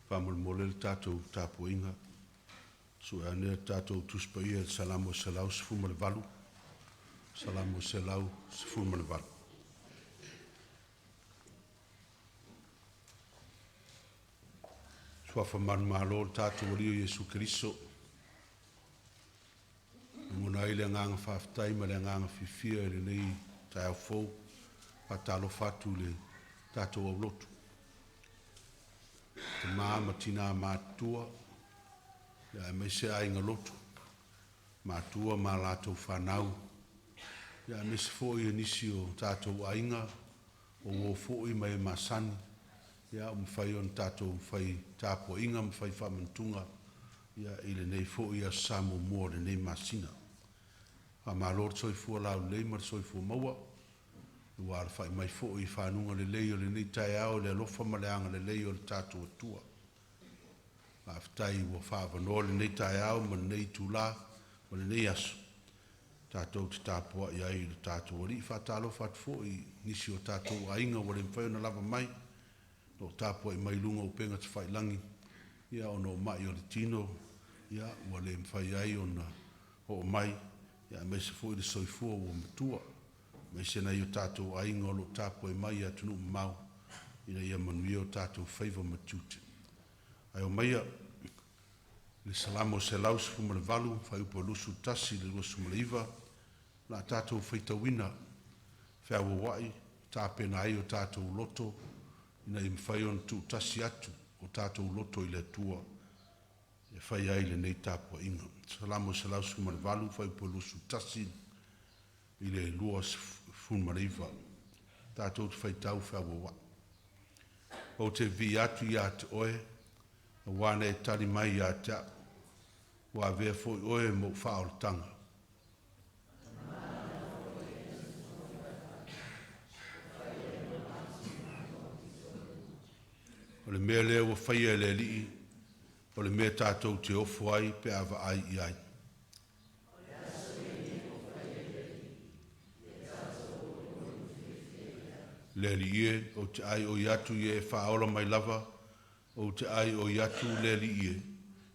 Faamolemole le tatou tapuaiga, sue ane le tatou Tusi Paia i le Salamo e 118, Salamo 118. Suafa manumalo o le tatou Alii o Iesu Keriso, e lagona ai le agaga faafetai ma le agaga fiafia i lenei taeao fou. E faatalofa atu i le tatou aulotu, tama ma tina matutua, aemaise aiga lotu, matua ma latou fanau, aemaise foi o nisi o tatou aiga, o uo foi ma e masani ua mafai ona tatou fai tapuaiga ma fai faamanatuga i lenei foi Aso Sa muamua o lenei masina. Faamalo le soifua laulelei ma le soifua maua, ua alafai mai foi i fanuga lelei o lenei taeao i le alofa ma le agalelei o le tatou Atua. Faafetai ua faaavanoa lenei taeao ma lenei itula ma lenei aso tatou te tapuai ai i lo tatou Alii. E faatalofa atu foi i nisi o tatou aiga ua le mafai ona lava mai, o lo o tapuai mai i luga o upega tafailagi ona o mai o le tino ua le mafai ai ona oo mai, aemaise foi le soifua ua matua, aemaise nai o tatou aiga o lo o tapuai mai i atunuu mamao ina ia manuia o tatou faiva ma tiute. Ae omaia le Salamo 118 fuaiupu 21 i le 29, o le a tatou faitauina feauauai e tapena ai o tatou loto ina ia mafai ona tuutasi atu o tatou loto i le Atua e fai ai lenei tapuaiga. Salamo 118 fuaiupu 21 i le 29, tatou te faitau feauauai. Ou te vivii atu ia te Oe, aua na e tali mai ia te a'u, ua avea foi Oe ma ou faaolataga. O le mea lea ua faia e le Alii, o le mea tatou te ofo ai pe a vaai i ai. Le Alii e, ou te aioi atu ia e faaola mai lava, ou te aioi atu le Alii e,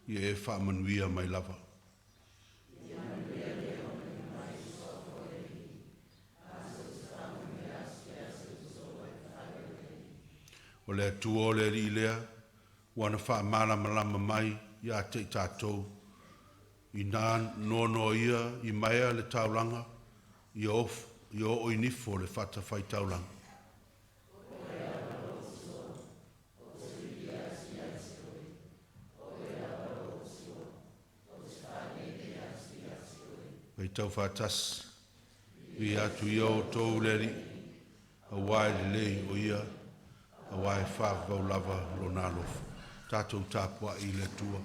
ia e faamanuia mai lava. O le Atua o le Alii lea, ua na faamalamalama mai ia te i tatou, ina noanoa ia maea le taulaga, ia oo i nifo le fatafaitaulaga. Faitau faatasi, viia atu ia outou le Alii, aua e lelei, o Ia, aua e faavavau lava Lona alofa. Tatou tapuai i le Atua.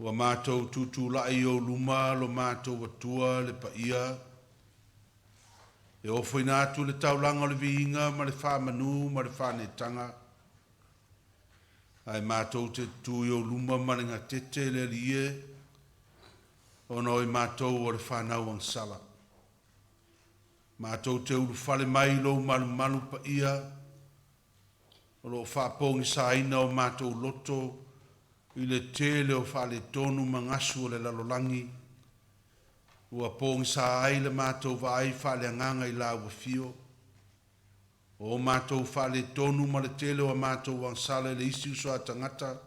Ua matou tutulai i ou luma lo matou Atua le Paia, e ofoina atu le taulaga o le viiga ma le faamanu ma le faanetaga. Ae matou te tutu i ou luma ma le gatete le Alii e, ona o i matou o le fanau agasala. Matou te ulufale mai i lou malumalu paia, o lo o faapogisaina o matou loto i le tele o faaletonu ma gasu o le lalolagi, ua pogisa ai le matou vaai faaleagaga i Lau Afio. O o matou faaletonu ma le tele o a matou agasala i le isi uso a tagata,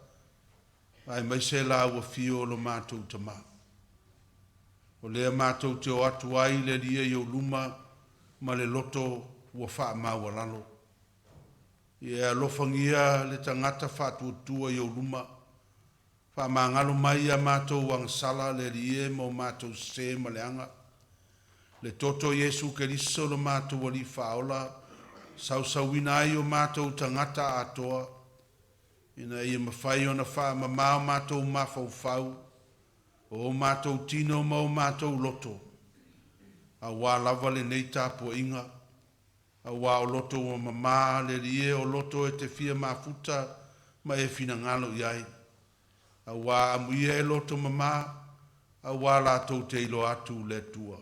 aemaise Lau Afio lo matou Tama. O lea matou te o atu ai le Alii e i ou luma ma le loto ua faamaualalo. Ia e alofagia le tagata faatuatua i ou luma, faamagalo mai a matou agasala le Alii e ma o matou sese ma leaga. Le toto o Iesu Keriso lo matou Alii Faaola, sausauina ai o matou tagata atoa, ina ia mafai ona faamama o matou mafaufau, o o matou tino ma o matou loto, aua lava lenei tapuaiga, aua o loto ua mama le Alii e, o loto e te fia mafuta ma e finagalo i ai. Aua amuia e loto mama, aua latou te iloa atu le Atua.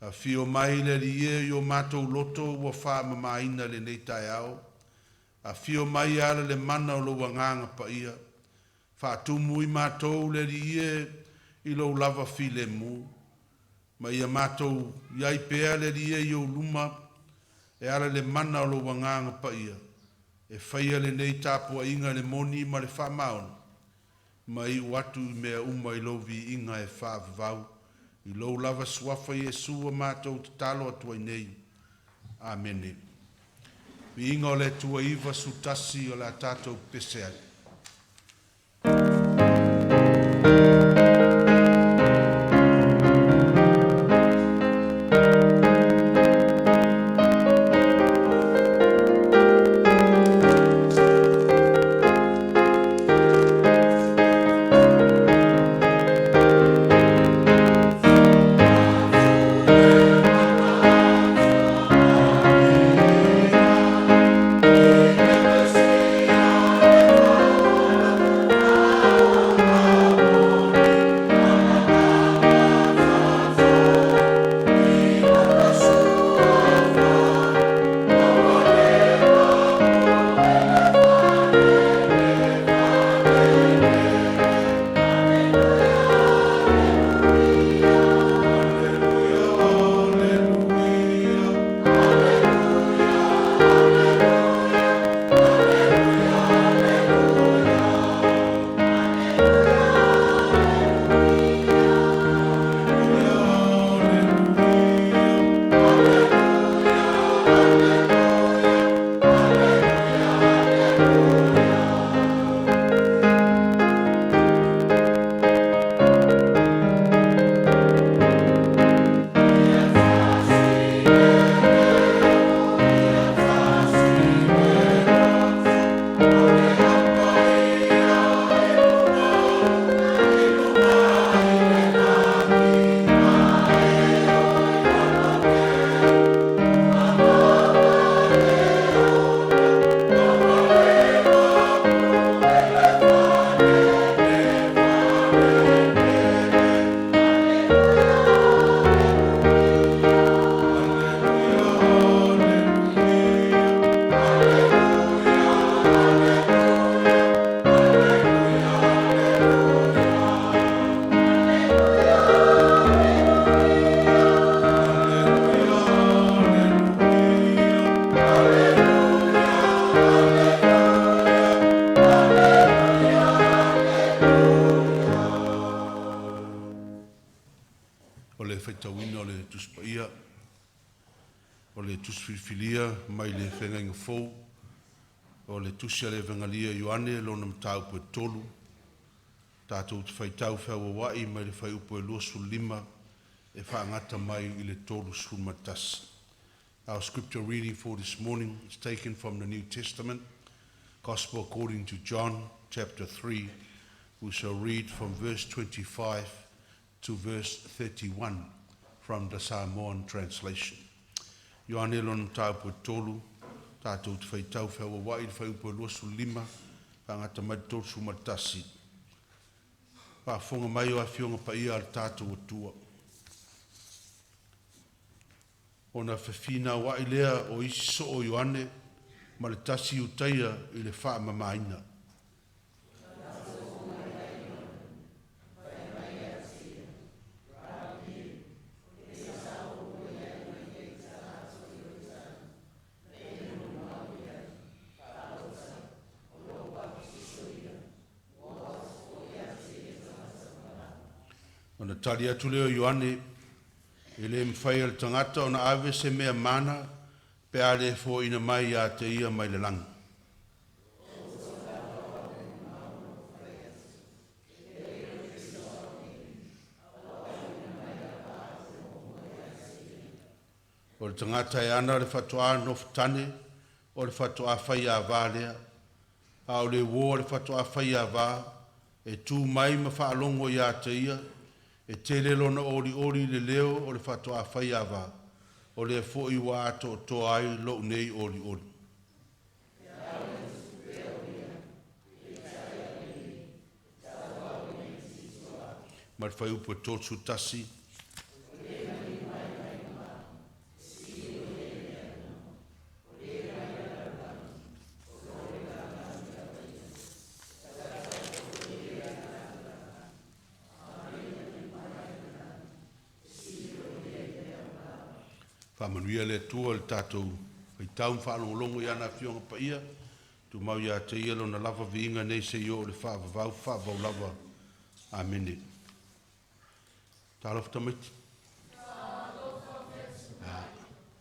Afio mai le Alii e i o matou loto ua faamamaina i lenei taeao. Afio mai e ala le mana o lou Agaga Paia. Faatumu i matou le Alii e i lou lava filemu, ma ia matou i ai pea le Alii e i ou luma e ala i le mana o lou Agaga Paia, e faia lenei tapuaiga i le moni ma le faamaoni, ma iu atu i mea uma i lou viiga e faavavau. I lou lava suafa Iesu ua matou tatalo atu ai nei. Amene. Viiga o le Atua 91 o le a tatou pepese ai. Aleluia, aleluia, O le faitauina o le Tusi Paia, o le Tusi Filifilia mai le Feagaiga Fou, o le Tusi a le Evegalia Ioane lona mataupu e 3, tatou te faitau feauaua'i mai le fuaiupu e 25 e faagata mai i le 31. Our scripture reading for this morning is taken from the New Testament, Gospel according to John, chapter 3. We shall read from verse 25 to verse 31 from the Samoan translation. Ioane lona mataupu e 3, tatou te faitau feauaua'i i le fuaiupu e 25, Faagata mai le 31, faafofoga mai o Afioga Paia a le tatou Atua. Ona fefinauai lea o isi soo o Ioane ma le tasi Iutaia i le faamamaina. Ona tali atu lea o Ioane, e le mafai e le tagata ona ave se mea mana pe a le foaina mai ia te ia mai le lagi. O le tagata e ana le faatoa nofotane, o le faatoa faiava lea. A o le uo a le faatoa faiava, e tu mai ma faalogo ia te ia, e tele lona olioli i le leo o le faatoa faiava, o lea foi ua atoatoa ai lou nei olioli. Ma le fuaiupu e 31. Faamanuia le Atua i le tatou faitau ma faalogologo i ana Afioga Paia, tumau ia te Ia Lona lava viiga nei seia oo i le faavavau, faavavau lava. Amene. Talofa tamaiti.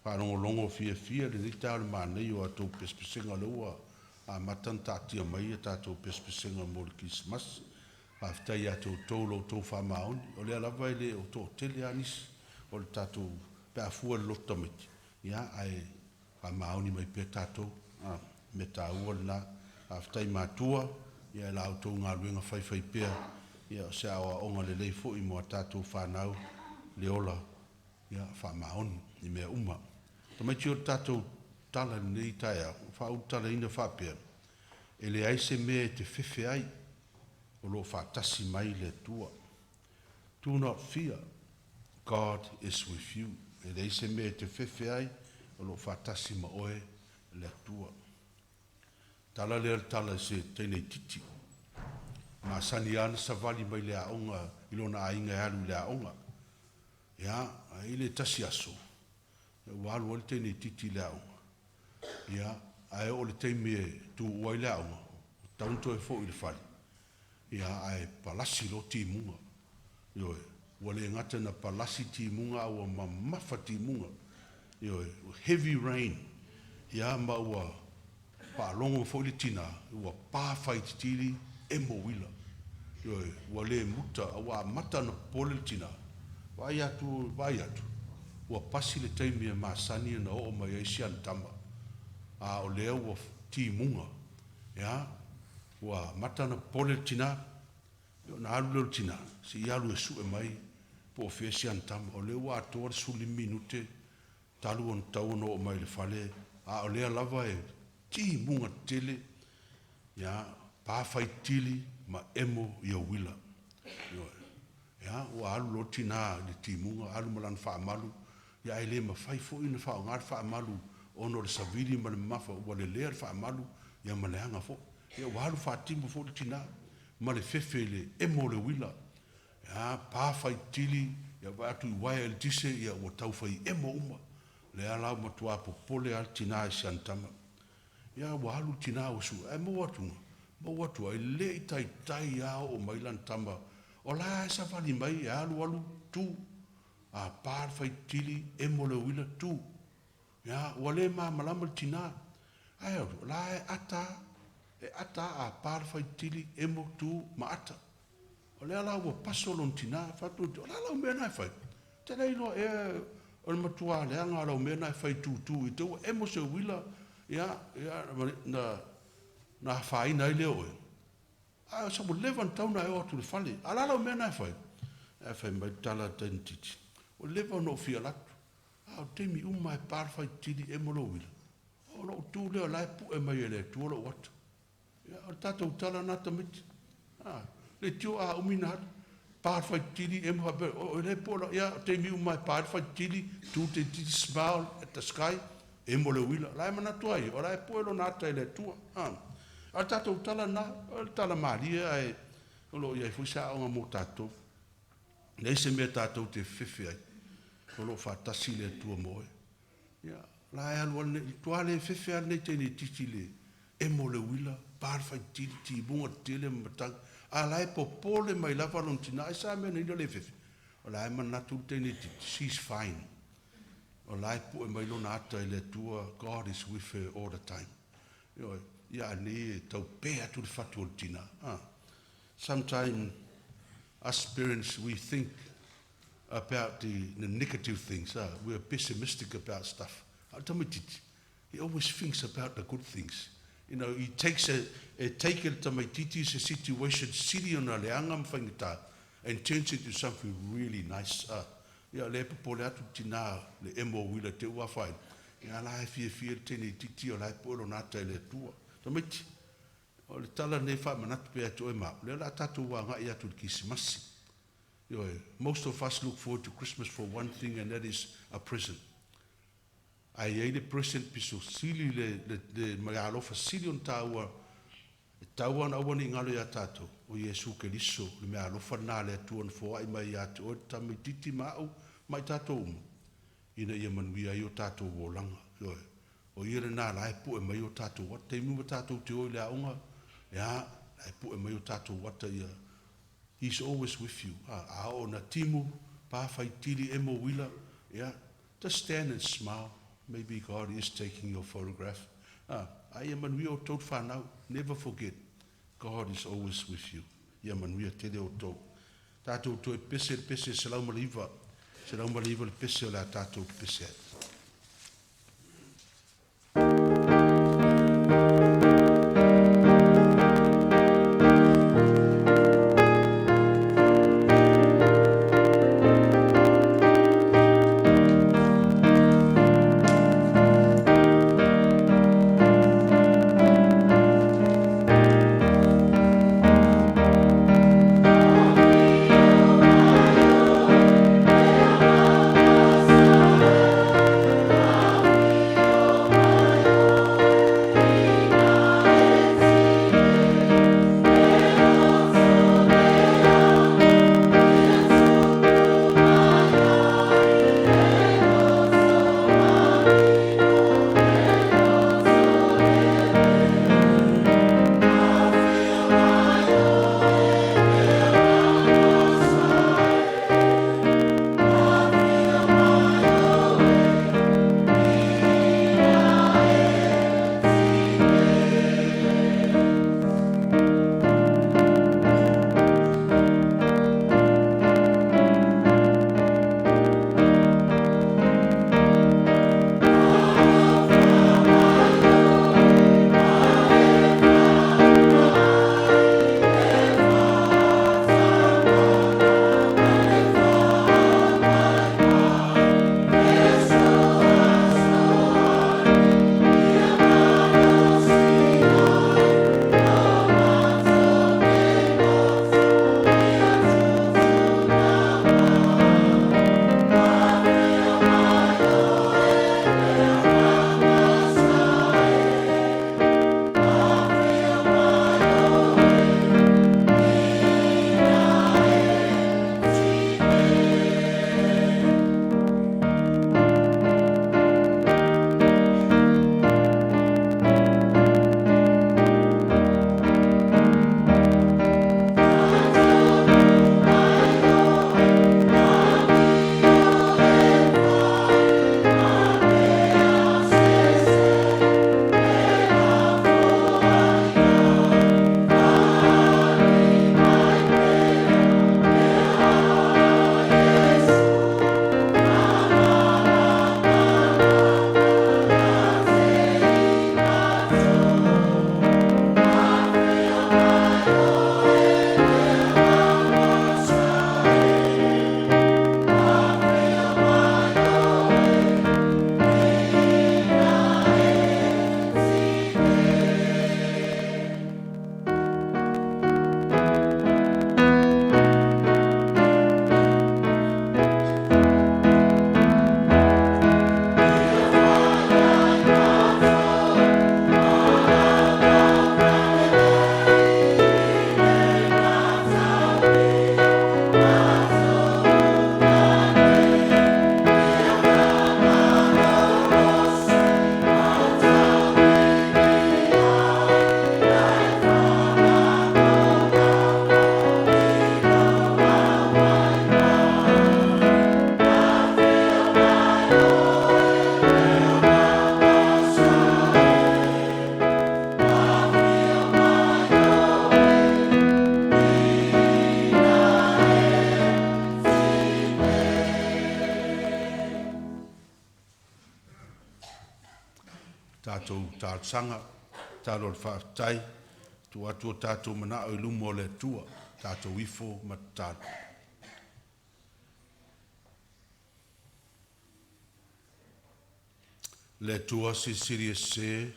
Faalogologo fiafia i lenei taeao i le manaia o a outou pesepesega o lea ua amata ona taatia mai a tatou pesepesega mo le Kerisimasi. Faafetai ia te outou i lo outou faamaoni, o lea lava e le o toatele lava nisi o le tatou pe a fua i le lotu tamaiti, ia ae faamaoni mai pea tatou, o le mea taua lena. Faafetai i matua i la outou galuega faifaipea, o se aoaoga lelei foi mo a tatou fanau le ola faamaoni i mea uma. Tamaiti o le tatou tala i lenei taeao, ua faaulutalaina faapea, e leai se mea e te fefe ai, o lo o faatasi mai le Atua. Do not fear, God is with you. E leai se mea e te fefe ai, o lo o faatasi ma oe le Atua. Tala lea o le tala i se teine itiiti, masani lava ona savali mai le aoga i lona aiga e alu i le aoga. Ia, ae i le tasi aso, ua alu ai le teine itiiti i le aoga, ia, ae oo i le taimi e tuua ai le aoga, ua tatau ona toe foi i le fale, ia, ae palasi loa timuga. Ioe, ua le gata ina palasi timuga a ua mamafa timuga. Ioe, heavy rain, ia ma ua faalogo foi le tina ua pa faititili, emo uila. Ioe, ua le muta, ua amata ona popole le tina, vaai atu, vaai atu, ua pasi le taimi e masani ona oo mai ai si ana tama, a o lea ua timuga. Ia, ua amata ona popole le tina, ona alu lea o le tina, se i alu e sue mai po o fea si ana tama. O lea ua atoa le 15 minute talu ona tatau ona oo mai i le fale, a o lea lava e timuga tetele, ia, pa faitili ma emo ia uila. Ioe. Ia, ua alu loa le tina i le timuga, alu ma lana faamalu, ia ae le mafai foi ona faaaoga le faamalu ona o le savili ma le mamafa, ua lelea le faamalu, ia ma leaga foi. Ia ua alu faatimu foi le tina ma le fefe i le emo o le uila. Ia, pa faitili, ia vaai atu i uaea eletise, ia ua tau fai emo uma. Lea la ua matua popole lava le tina i si ana tama. Ia ua alu le tina ua sue, ae maua atu, maua atu ai, le i taitai lava oo mai lana tama, o la e savali mai, e alu alu, tu. A pa le faitili, emo le uila, tu. Ia, ua le malamalama le tina. Ae alu, o la e ata lava, e ata lava, a pa le faitili, emo, tu, ma ata. O lea la ua paso lona tina, fai atu, o le a lau mea lena e fai? Ou te le iloa ea o le matua leaga o lau mea lena e fai tutu i te i ua emo se uila, ia, ia, na, na afaina ai lea o oe. Ae ua leva ona tatau ona e oo atu i le fale. A o le a lau mea lena e fai? Ae fai mai le tala a le teine itiiti, ua leva ona ou fia alu atu, a o taimi uma lava e pa le faitili emo lou uila, ona ou tu lea o la e pue mai e le Atua lou ata. Ia, o le tatou tala lena tamaiti. A, leitio a umi ona alu, pa le fuaitili emo faapea, o lea po o ia, o taimi uma e pa ai le fuaitili, tu le tamaitiiti smile at the sky, emo le uila. O la e manatu ai, o la e pue lona ata i le Atua. A, o le tatou tala lena, o le tala malie ae o lo o i ai foi se aoga mo tatou. E leai se mea tatou te fefefe ai, o lo o faatasi le Atua ma oe. Ia, la e alu lava lenei, matua le fefe lava lenei teine itiiti i le emo o le uila, pa le faitili, timuga tetele ma matagi, a o la e popole mai lava lona tina. Aisea le mea na ala ai ona le fefe? O la e manatu le teine itiiti, she's fine. O la e pue mai lona ata i le Atua, God is with her all the time. Ioe, ia a nei e taupe atu le fatu o le tina. Ah. Sometimes us parents, we think about the negative things. We are pessimistic about stuff. A o le tamaitiiti, he always thinks about the good things. He takes a, e take e le tamaitiiti se situation sili ona leaga ma faigata and turns it to something really nice. Ah. Ia, o lea e popole atu le tina le emo o uila te ua afaina. Ia, la e fiafia le teine itiiti o la e pue lona ata i le Atua. Tamaiti, o le tala lenei e faamanatu pea ia te oe ma au, lea o le a tatou agai atu i le Kerisimasi. Ioe, most of us look forward to Christmas for one thing and that is a present. Ae i ai le present piso sili le, le, le meaalofa sili ona taua e tatau ona aua ne i galo ia tatou, o Iesu Keriso, le meaalofa lena a le Atua na foai mai ia te oe le tamaitiiti ma au ma i tatou uma, ina ia manuia ai o tatou olaga. Ioe, o ia lena la e pue mai o tatou ata. Taimi uma tatou te o i le aoga, ia, la e pue mai o tatou ata ia. He is always with you. A oo ina timu, pa faitili, emo uila, ia, just stand and smile. Maybe God is taking your photograph. A ia manuia outou le fanau. Never forget, God is always with you. Ia manuia tele outou. Tatou toe pese le pese 109, 109 le pese o le a tatou pese ai. talosaga, tatalo o le faafetai, tuu atu o tatou manao i luma o le Atua, tatou ifo ma tatalo. Le Atua Silisili Ese,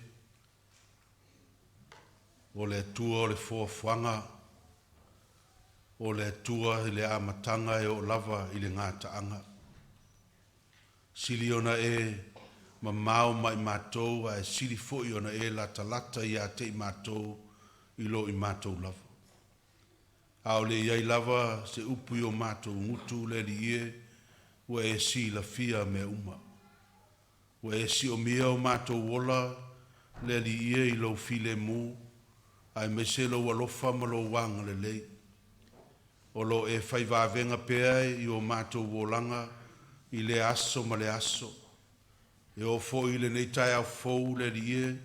o le Atua o le foafoaga, o le Atua i le amataga e oo lava i le gataaga. Sili ona e mamao mai matou ae sili foi ona e latalata ia te i matou i lo i matou lava. A o le i i ai lava se upu i o matou gutu le Alii e, ua e silafia mea uma. Ua e siomia o matou ola le Alii e i lou filemu, aemaise lou alofa ma lou agalelei. O lo o e fai vavega pea i o matou olaga i lea aso ma lea aso. E oo foi i lenei taeao fou le Alii e,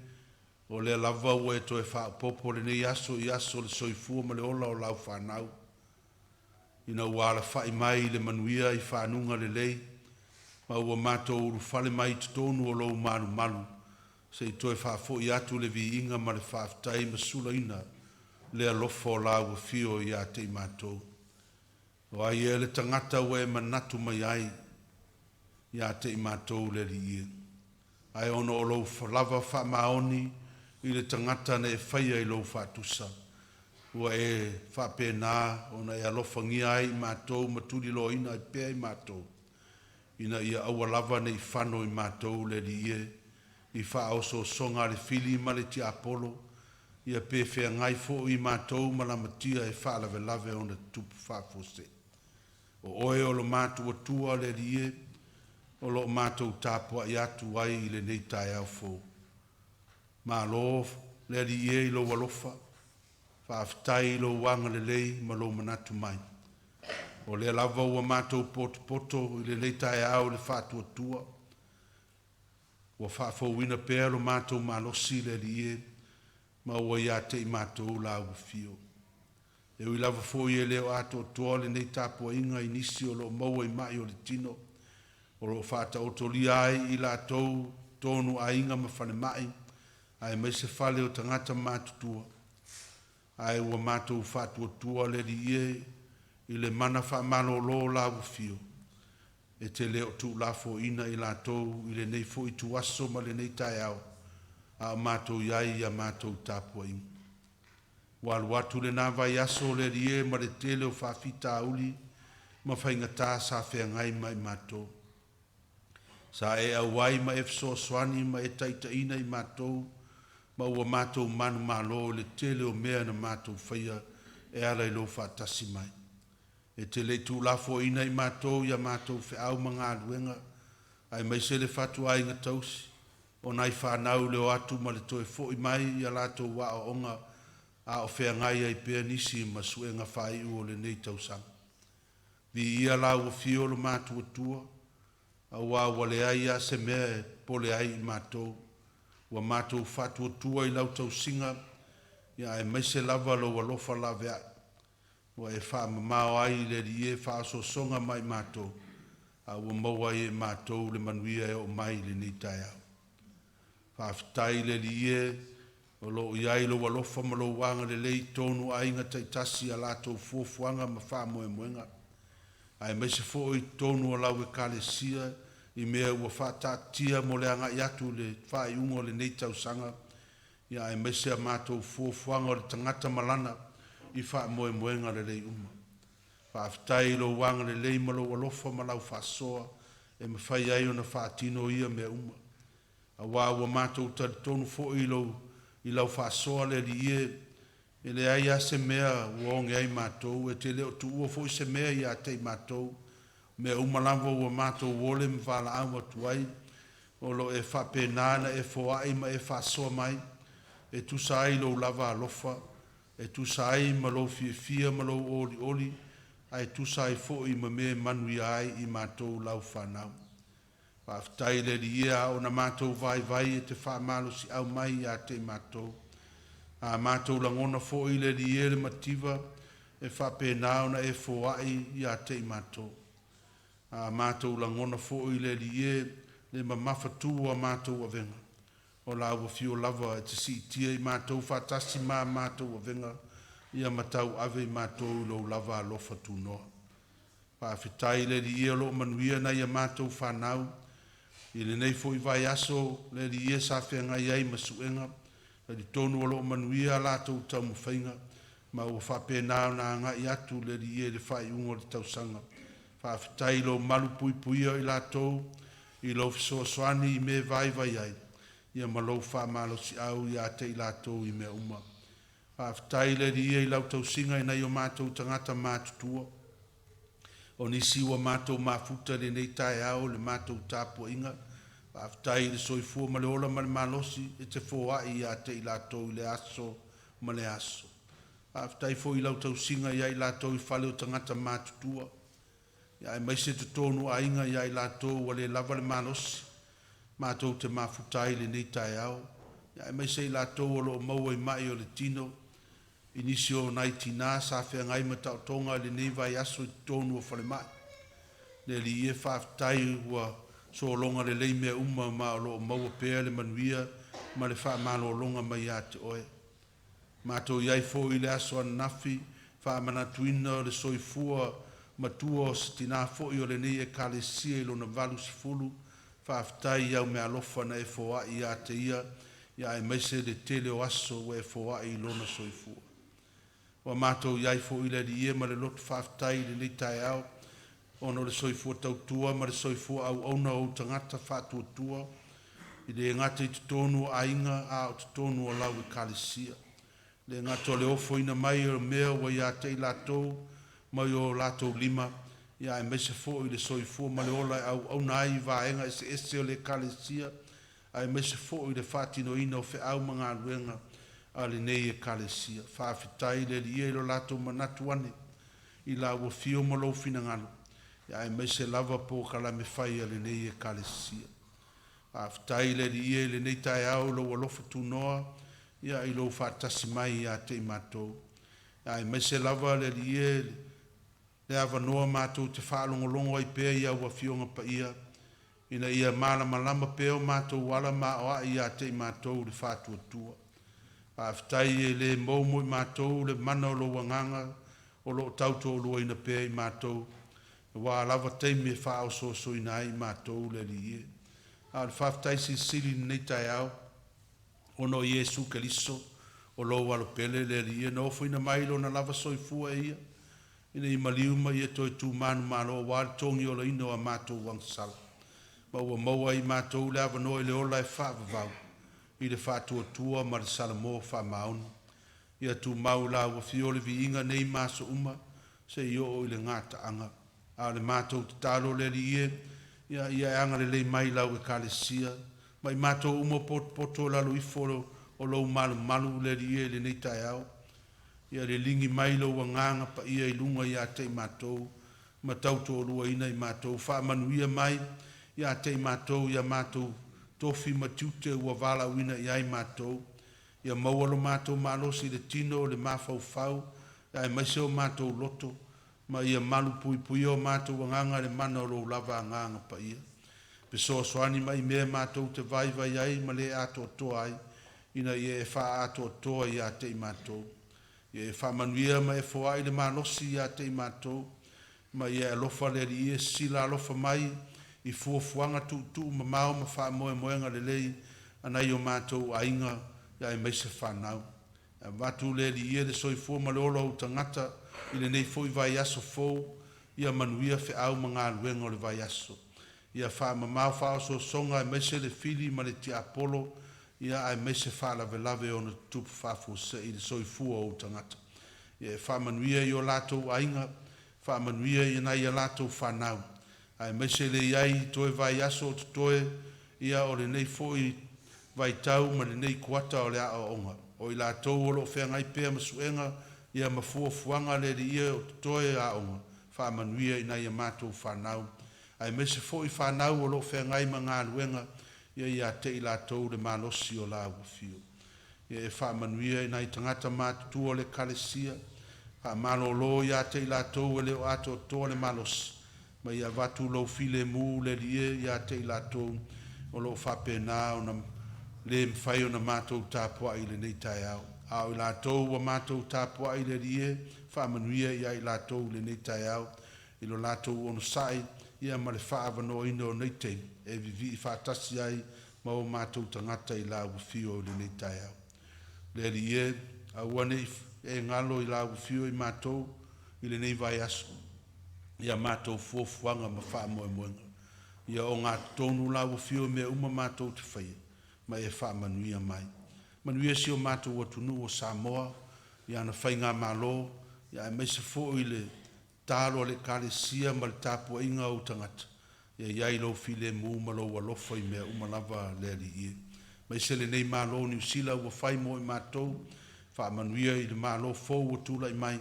o lea lava ua e toe faaopoopo lenei aso i aso o le soifua ma le ola o lau fanau, ina ua alafai mai i le manuia i faguga lelei, ma ua matou ulufale mai i totonu o lou malumalu, se i toe faafoi atu le viiga ma le faafetai ma sulaina le alofa o lau afio ia te i matou. O ai ea le tagata ua e manatu mai ai ia te i matou le Alii e? Ae ona o lou lava faamaoni i le tagata na e faia i lou faatusa, ua e faapena ona e alofagia ai i matou ma tuliloaina ai pea i matou, ina ia aua lava ne i fano i matou le Alii e, i faaosoosoga a le fili ma le tiapolo, ia pe feagai foi i matou ma lamatia e faalavelave ona tutupu faafuasei. O oe o lo matuatua le Alii e, o lo o matou tapuai atu ai i lenei taeao fou. Malo le Alii e i lou alofa, faafetai i lou agalelei ma lou manatu mai. O lea lava ua matou potopoto i lenei taeao i le faatuatua, ua faafouina pea lo matou malosi le Alii e, ma ua ia te i matou lau afio. E ui lava foi e le o atoatoa lenei tapuaiga i nisi o lo o maua i mai o le tino, o lo o faataotolia ai i latou tonu aiga ma falemai, aemaise fale o tagata matutua, ae ua matou faatuatua le Alii e i le mana faamalolo o lau afio, e te le o tuulafoaiina i latou i lenei foi ituaso ma lenei taeao, a o matou i ai i a matou tapuaiga. Ua alu atu lena vaiaso le Alii e ma le tele o faafitauli ma faigata sa feagai ma i matou. Sa e auai ma e fesoasoani ma e taitaiina i matou, ma ua matou manumalo i le tele o mea na matou faia e ala i lou faatasi mai. E te le i tuulafoaiina i matou i a matou feau ma galuega, aemaise le fatuaiga tausi o nai fanau i le o atu ma le toe foi mai i a latou aoaoga, a o feagai ai pea nisi ma suega faaiu o lenei tausaga. Viia lau afio le matuatua, aua ua leai lava se mea e popole ai i matou. Ua matou faatuatua i lau tausiga, ia aemaise lava lou alofa laveai, ua e faamamao ai le Alii e faaosoosoga ma i matou, a ua maua ai e matou le manuia e oo mai i lenei taeao. Faafetai le Alii e, o lo o i ai lou alofa ma lou agalelei i totonu o aiga taitasi i a latou fuafuaga ma faamoemoega, aemaise foi i totonu o lau Ekalesia i mea ua faataatitia mo le agai atu i le faaiuga o lenei tausaga, ia aemaise a matou fuafuaga o le tagata ma lana i faamoemoega lelei uma. Faafetai i lou agalelei ma lou alofa ma lau faasoa e mafai ai ona faatino ia mea uma, aua ua matou talitonu foi i lou i lau faasoa le Alii e, e leai lava se mea ua oge ai matou, e te le o tuua foi se mea ia te i matou. O mea uma lava ua matou ole ma valaau atu ai, o lo o e faapena ona e foai ma e faasoa mai e tusa ai lou lava alofa, e tusa ai ma lou fiafia ma lou olioli, ae tusa ai foi ma mea e manuia ai i matou lau fanau. Faafetai le Alii e, a ona matou vaivai e te faamalosiau mai ia te i matou. A matou lagona foi le Alii e le mativa, e faapena ona e foai ia te i matou. A matou lagona foi le Alii e le mamafatu o a matou avega, O lau afio lava e te siitia i matou faatasi ma a matou avega, ia ma tauave i matou i lou lava alofa tunoa. Faafetai i le Alii e o lo o manuia nai a matou fanau i lenei foi vaiaso, le Alii e sa feagai ai ma suega, talitonu o lo o manuia a latou taumafaiga, ma ua faapena ona agai atu le Alii e i le faaiuga o le tausaga. Faafetai i lou malupuipuia o i latou, i lou fesoasoani i mea e vaivai ai, ia ma lou faamalosiau ia te i latou i mea uma. Faafetai i le Alii e i lau tausiga i nai o matou tagata matutua. O nisi ua matou mafuta i lenei taeao i le matou tapuaiga, faafetai i le soifua ma le ola ma le malosi e te foai ia te i latou i le aso ma le aso. Faafetai foi i lau tausiga ia i latou i fale o tagata matutua, aemaise totonu o aiga ia i latou ua le lava le malosi, matou te mafuta ai i lenei taeao, aemaise i latou o lo o maua i mai o le tino, i nisi o nai tina sa feagai ma taotoga i lenei vaiaso i totonu o falemai. Le Alii e, faafetai ua sologa lelei mea uma ma o lo o maua pea le manuia ma le faamalologa mai ia te Oe. Matou i ai foi i le aso ananafi, faamanatuina o le soifua matua o se tina foi o lenei Ekalesia i lona 80, faafetai i au meaalofa na e foai ia te ia, aemaise le tele o aso ua e foai i lona soifua. Ua matou i ai foi le Alii e ma le loto faafetai i lenei taeao, ona o le soifua tautua ma le soifua auauna o ou tagata faatuatua, e le gata i totonu o aiga, a o totonu o lau Ekalesia. E le gata o le ofoina mai o mea ua ia te i latou mai o latou lima, aemaise foi le soifua ma le ola e auauna ai i vaega eseese o le Ekalesia, aemaise foi le faatinoina o feau ma galuega a lenei Ekalesia. Faafetai i le Alii e i lo latou manatu ane i lau afio ma lou finagalo, aemaise lava polokalame fai a lenei Ekalesia. Faafetai i le Alii e i lenei taeao i lou alofa tunoa, i lou faatasi mai ia te i matou, aemaise lava le Alii e le avanoa matou te faalogologo ai pea i au Afioga Paia, ina ia malamalama pea o matou ala ma aoai ia te i matou le faatuatua. Faafetai e le mou mo i matou le mana o lou agaga o lo o tautoaluaina pea i matou, aua lava taimi e faaosoosoina ai i matou le Alii e. A o le faafetai silisili i lenei taeao, ona o Iesu Keriso o lou alo pele le Alii e, na ofoina mai lona lava soifua e ia, ina ia maliu ma ia toe tu manumalo aua le togiolaina o a matou agasala, ma ua maua e i matou le avanoa i le ola e faavavau i le faatuatua ma le salamo faamaoni. Ia tumau i lau afio le viiga nei ma aso uma seia oo i le gataaga. A o le matou tatalo le Alii e, ia e agalelei mai i lau Ekalesia ma i matou uma o potopoto i lalo ifo o lou malumalu le Alii e i lenei taeao. Ia liligi mai lou agaga paia i luga ia te i matou ma tautoaluaina i matou, faamanuia mai ia te i matou i a matou tofi ma tiute ua valaauina i ai matou. Ia maua lo matou malosi i le tino, le mafaufau, aemaise o matou loto, ma ia malupuipuia o matou agaga i le mana o lou lava agaga paia. Fesoasoani mai i mea matou te vaivai ai ma le atoatoa ai, ina ia e faaatoatoa ia te i matou. Ia e faamanuia ma e foai le malosi ia te i matou, ma ia e alofa le Alii e sisila alofa mai i fuafuaga tuutuu mamao ma faamoemoega lelei a nai o matou aiga aemaise fanau. E avatu le Alii e le soifua ma le ola o ou tagata i lenei foi vaiaso fou, ia manuia feau ma galuega o le vaiaso. Ia faamamao faaosoosoga aemaise le fili ma le tiapolo, aemaise faalavelave e ono tutupu faafuasei i le soifua o ou tagata. Ia e faamanuia i o latou aiga, faamanuia i nai a latou fanau, aemaise le i ai i toe vaiaso o totoe, ia o lenei foi vaitau ma lenei kuata o le aoaoga. O i latou o lo o feagai pea ma suega ia ma fuafuaga le Alii e o totoe aoga, faamanuia i nai a matou fanau, aemaise foi fanau o lo o feagai ma galuega, ia ia te i latou le malosi o lau afio. Ia e faamanuia i nai tagata matutua o le Ekalesia, faamalolo ia te i latou e le o atoatoa le malosi, ma ia avatu lou filemu le Alii e ia te i latou o lo o faapena ona le mafai ona matou tapuai i lenei taeao. A o i latou ua matou tapuai le Alii e, faamanuia ia i latou i lenei taeao i lo latou onosai ia ma le faaavanoaina o nei taimi e vivii faatasi ai ma o matou tagata i Lau Afio i lenei taeao. Le Alii e, aua ne i e galo i Lau Afio i matou i lenei vaiaso i a matou fuafuaga ma faamoemoega. Ia ogatotonu Lau Afio i mea uma matou te faia ma e faamanuia mai. Manuia si o matou atunuu o Samoa i ana faigamalo, aemaise foi le tatalo a le Ekalesia ma le tapuaiga a ou tagata, ia i ai Lou filemu ma Lou alofa i mea uma lava le Alii e. Aemaise lenei Malo o Niu Sila ua fai mo i matou, faamanuia i le Malo fou ua tulai mai,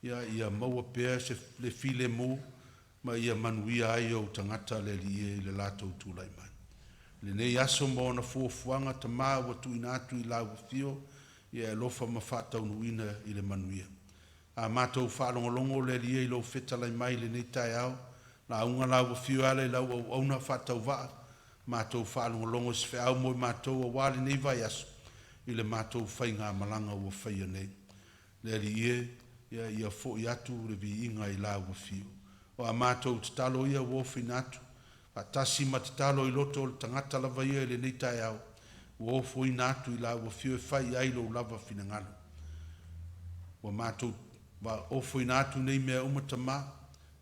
ia maua pea le filemu ma ia manuia ai ou tagata le Alii e i le latou tulai mai. I lenei aso ma ona fuafuaga Tama ua tuuina atu i Lau Afio, ia e alofa ma faataunuuina i le manuia. A matou faalogologo le Alii e i Lou fetalai mai i lenei taeao, lauga Lau Afio e ala i lau auauna faatauvaa, matou faalogologo i se feau mo i matou aua lenei vaiaso i le matou faigamalaga ua faia nei. Le Alii e, ia foi atu le viiga i Lau Afio. O a matou tatalo ia ua ofoina atu, faatasi ma tatalo i loto o le tagata lava ia i lenei taeao, ua ofoina atu i Lau Afio e fai i ai Lou lava finagalo. Ua matou ofoina atu nei mea uma Tama,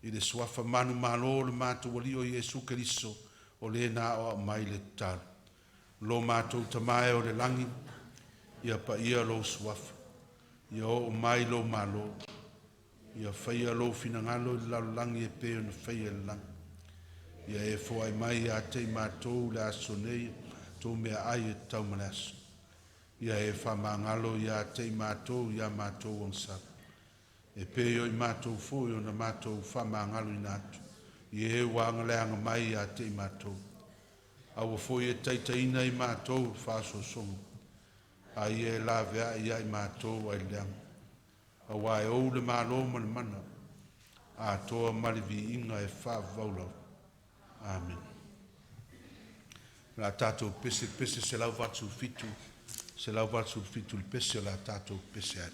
i le Suafa manumalo o le matou Alii o Iesu Keriso, o Le na aoao mai le tatalo. Lo matou Tama e o le lagi, ia paia Lou Suafa, ia oo mai Lou Malo, ia faia Lou finagalo i le lalolagi e pei ona faia i le lagi. Ia e foai mai ia te i matou i le aso nei matou meaai e tatau ma le aso. Ia e faamagalo ia te i matou i a matou agasala, e pei o i matou foi ona matou faamagaloina atu i e ua agaleaga mai ia te i matou. Aua foi e taitaiina i matou i le faaosoosoga, a ia e laveai ia i matou ai le leaga. Aua e ou le Malo ma le mana, atoa ma le viiga e faavavau lava. Amene. O le a tatou pese i le pese 187, 187 le pese o le a tatou pese ai.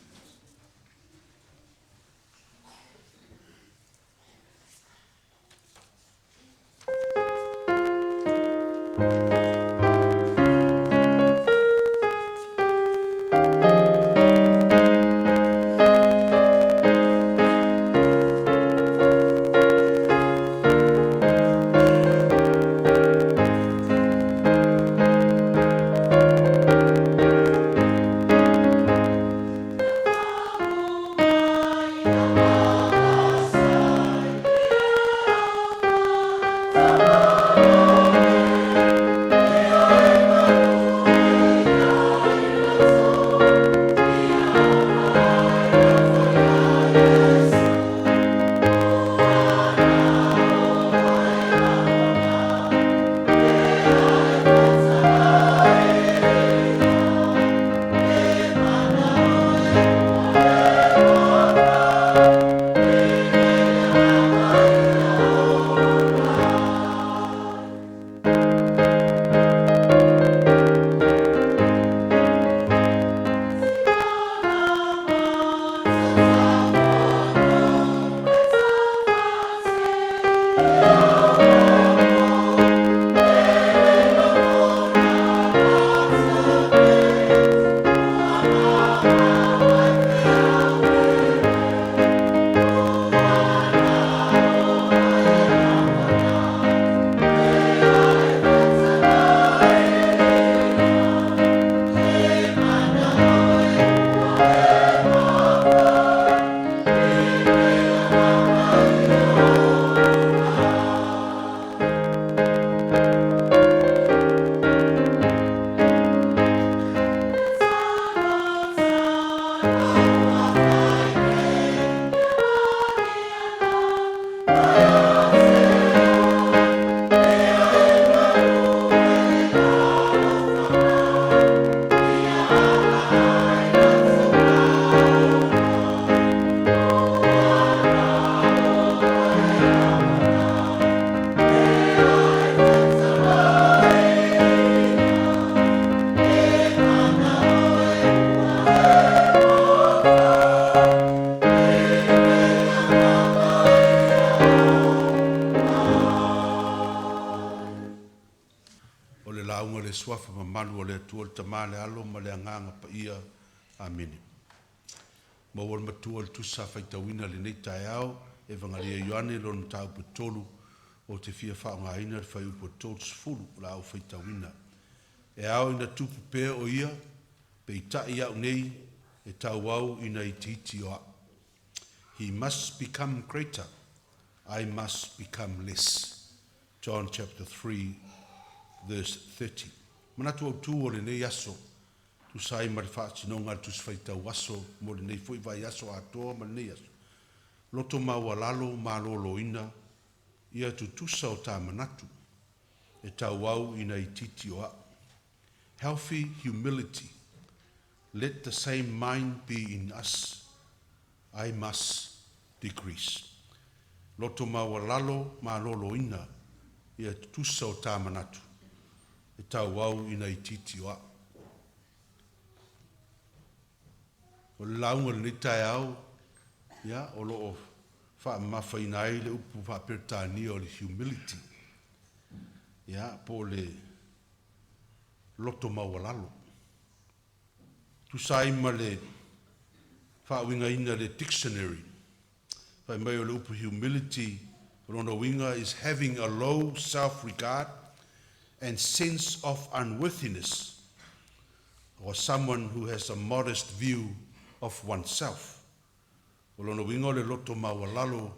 le Tama, le Alo ma le Agaga Paia. Amene. Maua le Matua i le Tusi sa faitauina i lenei taeao, Evagalia a Ioane lona mataupu e 3, ou te fia faaaogaina le fuaiupu e 30 o le a ou faitauina. E ao ina tupu pea o ia, peitai au nei e tauau ina itiiti o au. He must become greater, I must become less. John chapter 3 verse 30. Manatu autu o lenei aso, tusa ai ma le faatinoga a le Tusi Faitau Aso mo lenei foi vaiaso atoa ma lenei aso, loto maualalo malōlōina ia tutusa o ta manatu e tauau ina itiiti o au. Healthy humility. Let the same mind be in us. I must decrease. Loto maualalo malōlōina ia tutusa o ta manatu e tauau ina itiiti o au. O le lauga i lenei taeao, ia, o lo o faamamafaina ai le upu faa-Peretania o le humility, ia, po o le loto maualalo. Tusa ai ma le faauigaina i le dictionary, fai mai o le upu humility, o lona uiga is having a low self-regard and sense of unworthiness, or someone who has a modest view of oneself. O lona uiga o le loto maualalo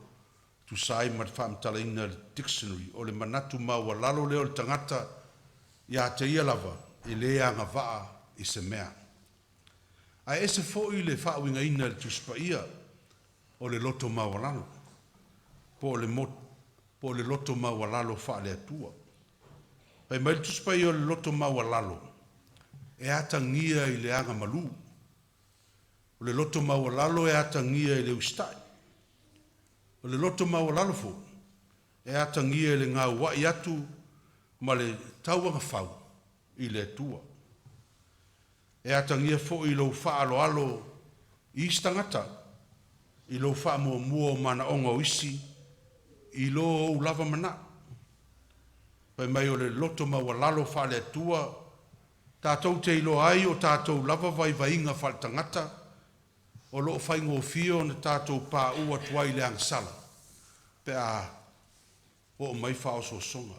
tusa ai ma le faamatalaina i le dictionary, o le manatu maualalo lea o le tagata ia te ia lava e le agavaa i se mea. Ae ese foi le faauigaina e le Tusi Paia o le loto maualalo, po o le, po o le loto maualalo faale-Atua. Fai mai le Tusi Paia o le loto maualalo, e atagia i le agamalu. O le loto maualalo e atagia i le usitai. O le loto maualalo foi, e atagia i le gauai atu ma le tauagafau i le Atua. E atagia foi i lou faaaloalo i isi tagata, i lou faamuamua o manaoga o isi, i lo ou lava manao. Fai mai o le loto maualalo faale-Atua, tatou te iloa ai o tatou lava vaivaiga faaletagata, o lo o faigofie ona tatou paū atu ai i le agasala pe a oo mai faaosoosoga.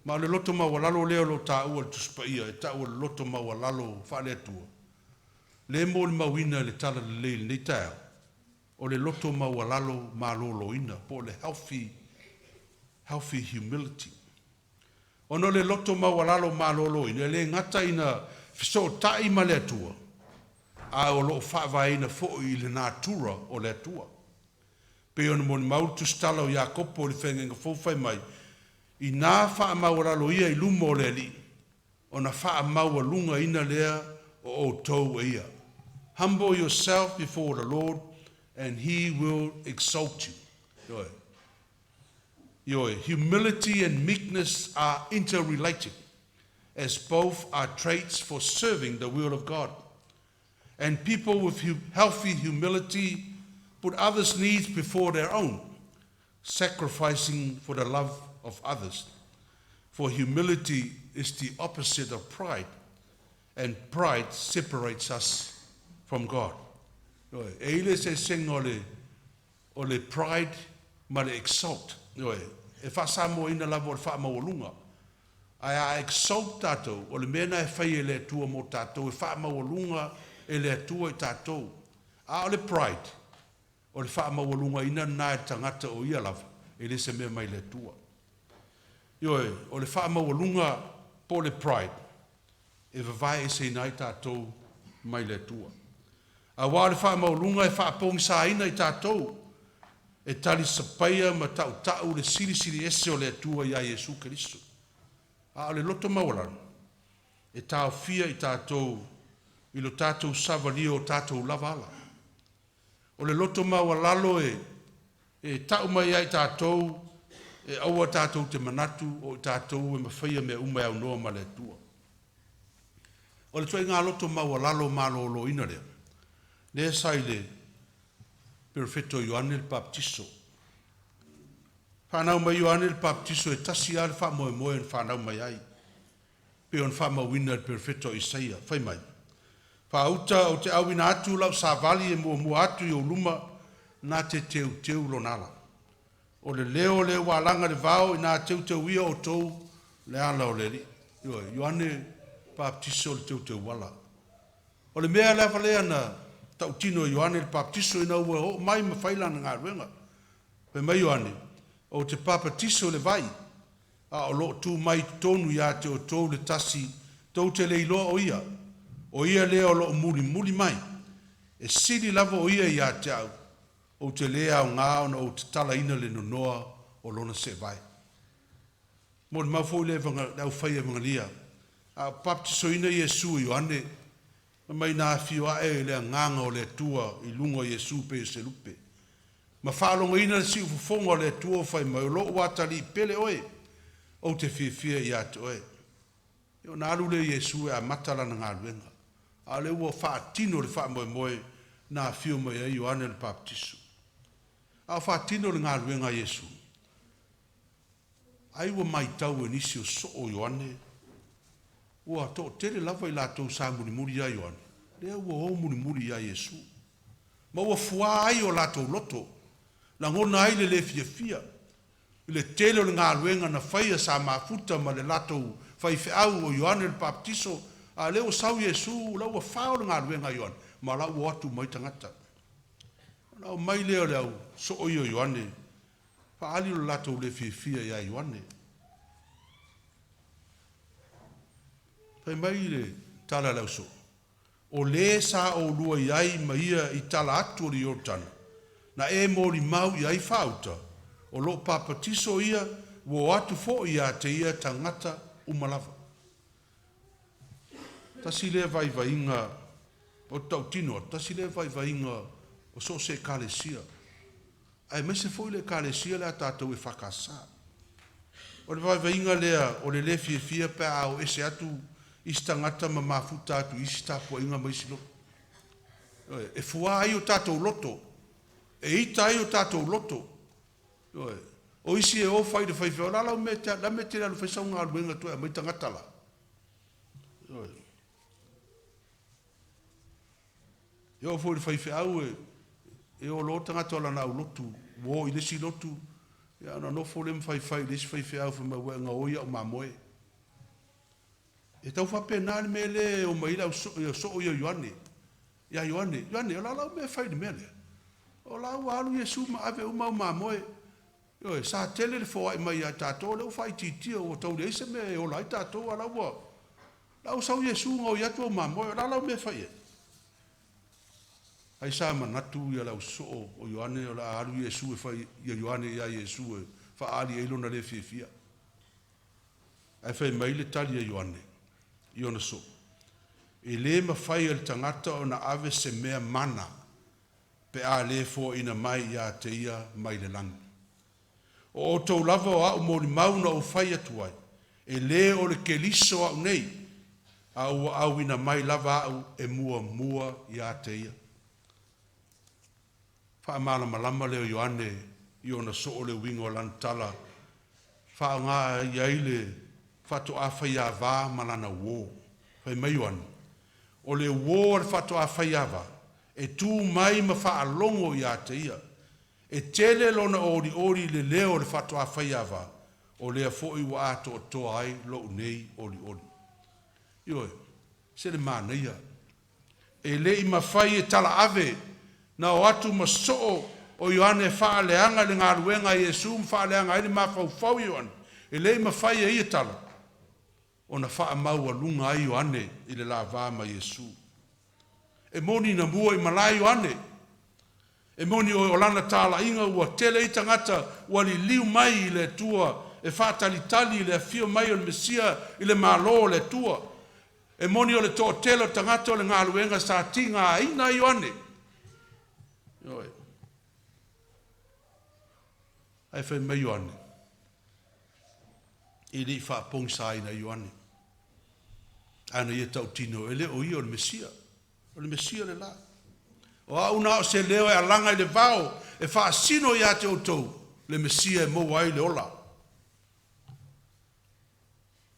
Ma o le loto maualalo lea o lo o taua e le Tusi Paia e tau o le loto maualalo faale-Atua, lea e molimauina i le Talalelei i lenei taeao, o le loto maualalo malōlōina, po o le healthy humility. Ona o le loto maualalo malōlōina, e le gata ina fesootai ma le Atua, a o lo o faavaeina foi i le natura o le Atua. Pei ona molimau le tusitala o Iakopo i le Feagaiga Fou fai mai, ina faamaualalo ia i luma o le Alii, ona faamaualugaina lea o outou e ia. Humble yourself before the Lord and he will exalt you. Ioe. Ioe. Humility and meekness are interrelated, as both are traits for serving the will of God. And people with healthy humility put others' needs before their own, sacrificing for the love of others. For humility is the opposite of pride, and pride separates us from God. E i ai le eseesega o le pride ma le exalt. Ioe, e faasamoaina lava o le faamaualuga. Ae a exalt tatou, o le mea na e fai e le Atua mo tatou, e faamaualuga e le Atua i tatou. A o le pride, o le faamaualugaina lena e le tagata o ia lava, e le se mea mai le Atua. Ioe, o le faamaualuga po o le pride, e vavae eseina ai tatou mai le Atua. Aua o le faamaualuga e faapogisaina i tatou, e talisapaia ma tautau le silisili ese o le Atua ia Iesu Keriso. A o le loto maualalo, e taofia i tatou i lo tatou savalia o tatou lava ala. O le loto maualalo e tau mai ai tatou e aua tatou te manatu o i tatou e mafaia mea uma e aunoa ma le Atua. O le ituaiga loto maualalo malōlōina lea, lea sa i le Perofeta Ioane le Papatiso. Whanau mai Ioane le Papatiso e tasi lava le faamoemoe na whanau mai ai. Pei ona faamauina e le Perofeta o Isaia, fai mai, Faauta ou te auina atu lau savali e muamua atu i ou luma, na te teuteu lona ala. O le leo o le ua alaga i le vao ina teuteuia outou le ala o le Alii. Ioe, Ioane Papatiso o le teuteuala. O le mea lava lea na tautino e Ioane le Papatiso ina ua oo mai ma fai lana galuega. Fai mai Ioane, ou te papatiso i le vai, a o lo o tu mai i totonu ia te outou le tasi tou te le iloa o ia. O ia lea o lo o mulimuli mai. E sili lava o ia ia te au, ou te le aoga ona ou tatalaina le nonoa o lona seevae. Molimau foi le, le aufai evangelia, a o papatisoina Iesu e Ioane, fai mai na afio ae le agaga o le Atua i luga o Iesu pei o se lupe, ma faalogoina le siufofoga o le Atua o fai mai, o lou atalii pele oe, ou te fiafia ia te oe. Ona alu lea o Iesu e amata lana galuega, a o lea ua faatino le faamoemoe na afio mai ai Ioane le Papatiso. A o faatino le galuega a Iesu, ai ua matau e nisi o soo o Ioane, ua toatele lava i latou sa mulimuli ia Ioane, lea ua o mulimuli ia Iesu. Ma ua fuā ai o latou loto, lagona ai le le fiafia, i le tele o le galuega na faia sa mafuta ma le latou faifeau o Ioane le Papatiso, a o lea ua sau Iesu, o la ua fao le galuega a Ioane, ma o la ua o atu uma ai tagata. Ona aumai lea o le au soo ia o Ioane, faaali lo latou le fiafia ia Ioane. Fai mai le tala a le ausoo, o le sa oulua i ai ma ia i tala atu o le Ioritana, na e molimau i ai faauta, o lo o papatiso ia, ua o atu foi ia te ia tagata uma lava. Tasi lea vaivaiga o tautino atu, tasi lea vaivaiga o so o se ekalesia, aemaise foi le ekalesia lea a tatou EFKS. O le vaivaiga lea o le le fiafia pe a o ese atu isi tagata ma mafuta atu i isi tapuaiga ma isi lotu. E fua ai o tatou loto, e ita ai o tatou loto. O isi e o fai le faifeau, o le a lau mea e te, le a mea e te le alu e fai sau galuega toe aumai tagata la? E oo foi i le faifeau e o loa tagata o lana aulotu ua o i le isi lotu, ia ona nofo lea ma faifai i le isi faifeau fai mai ua e gaoi au mamoe. E tau faapena le mea lea e o mai ai le au soo ia o Ioane. Ia Ioane, Ioane, o le a lau mea e fai i le mea lea? O la ua alu Iesu ma ave uma au mamoe. Ioe, sa tele le foai mai ia tatou, o lea ua faaitiitia, ua tau leai se mea e ola ai tatou, a o la ua, la ua sau Iesu gaoi atu au mamoe, o le a lau mea e fai i ai? Ai sa manatu ia le au soo o Ioane o le a alu Iesu e fai ia Ioane ia Iesu e faaali ai lona le fiafia. Ae fai mai le tali a Ioane i ona soo, E le mafai e le tagata ona ave se mea mana pe a le foaina mai ia te ia mai le lagi. O outou lava o a'u molimau na ou fai atu ai, e le o le Keriso a'u nei, a ua auina mai lava a'u e muamua ia te ia. Faamalamalama lea o Ioane i ona soo le uiga o lana tala, faaaoga i ai le faatoa faiava ma lana uō. Fai mai Ioane, o le uō a le faatoa faiava e tu mai ma faalogo ia te ia. E tele lona olioli i le leo o le faatoa faiava, o lea foi ua atoatoa ai lou nei olioli. Ioe, se le manaia. E le i mafai e talaave na o atu ma soo o Ioane e faaleaga le galuega a Iesu ma faaleaga ai le mafaufau o Ioane. E le i mafai e ia tala ona faamaualuga ai Ioane i le la va ma Iesu. E moni na mua i malae Ioane, e moni o lana talaiga ua tele ai tagata ua liliu mai i le Atua e faatalitali i le afio mai o le Mesia i le Malo o le Atua. E moni o le toatele o tagata o le galuega sa tigaina ai Ioane. Ioe. Ae fai mai Ioane, e le i faapogisaina ai Ioane, a na ia tautino e le o ia o le Mesia, o le Mesia le la. O au na o se leo e alaga i le vao e faasino ia te outou le Mesia e maua ai le ola.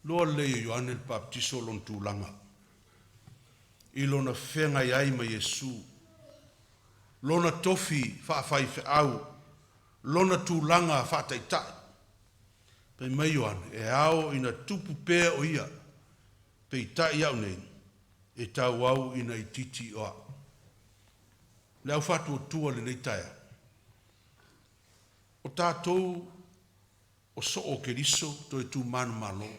Iloa lelei e Ioane le Papatiso lona tulaga i lona feagai ai ma Iesu, lona tofi faafaifeau, lona tulaga faataitai. Fai mai Ioane, e ao ina tupu pea o ia, peitai au nei, e tauau ina itiiti o au. Le au faatuatua i lenei taeao, o tatou o soo o Keriso toe tu manumalo,